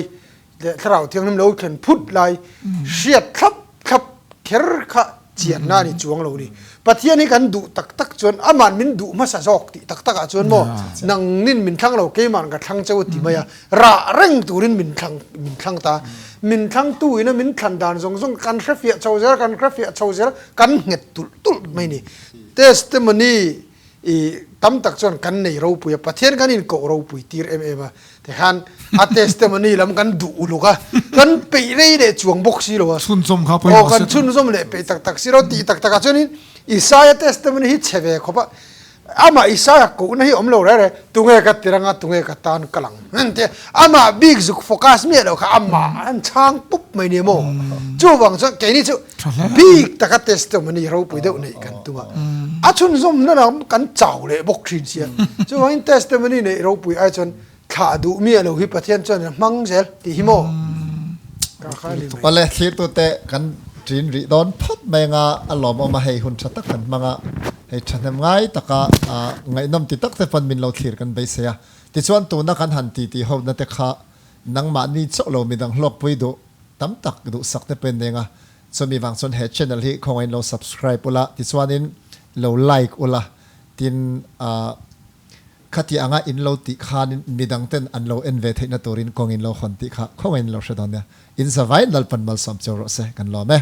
leh thlarau thianghlim lo thlen phut lai hriat thlap thlap kher kha Chianna a ni chuang lo ni. Pathian hi kan duh tak tak chuan aman min duh hmasa zawk tih tak takah chuan maw nangnin min thlang lo keiman ka thlang cheu a ti mai a, rah reng turin min thlang min thlang ta. Min thlangtu ina min thlan dan zawng zawng kan hrefiah chho zel kan hrefiah chho zel kan nghet tulh tulh mai ni. Testimony I tam tak chuan kan nei ropui a, Pathian kan inkoh ropui tir em em a, tikhan a testimony lam kan duh uluk a, kan peih rei leh chuang bawk si lo a. Chhunzawm kha pawimawh Aw, kan chhunzawm leh peih tak tak si lo, tih tak takah chuanin Isaia testimony hi chhe ve khawp a, amah Isaia kohna hi awm lo reng reng, tunge ka tir anga, tunge ka tan ka lang hman te, amah bik zuk focus miah lo kha amah an chhang pup mai ni maw? Chuvang chuan keini chu Bik taka testimony ropui deuh neih kan tum a, a chhunzawmna lam kan chau leh bawk thin sia. Chuvangin testimony neih ropui ai chuan thlah duh miah lo hi Pathian chuan a hmang zel tih hi maw? Ka kha ni mai. Awle thlirtute kan ṭin rih dawn phawt mai anga a lawmawm a, hei hun ṭha tak kan hmang a, hei ṭhahnem ngai taka ngaihnawm ti tak te pawn min lo thlir kan beisei a. Tichuan tuna kan han titi ho na te kha. Nangmahni chauh lo midang hlawkpui duh tam tak duhsak te pawhin neng a, chumi vang chuan he channel hi khawngaihin lo subscribe ula, tichuanin lo like ula, tin ah khati anga in lo tih khanin midang ten an lo en ve theihna turin kawngin lo hawn tih kha khawngaihin lo hre dawn nia. In zavaiin Lalpan malsawm cheu rawh se, kan lawm e.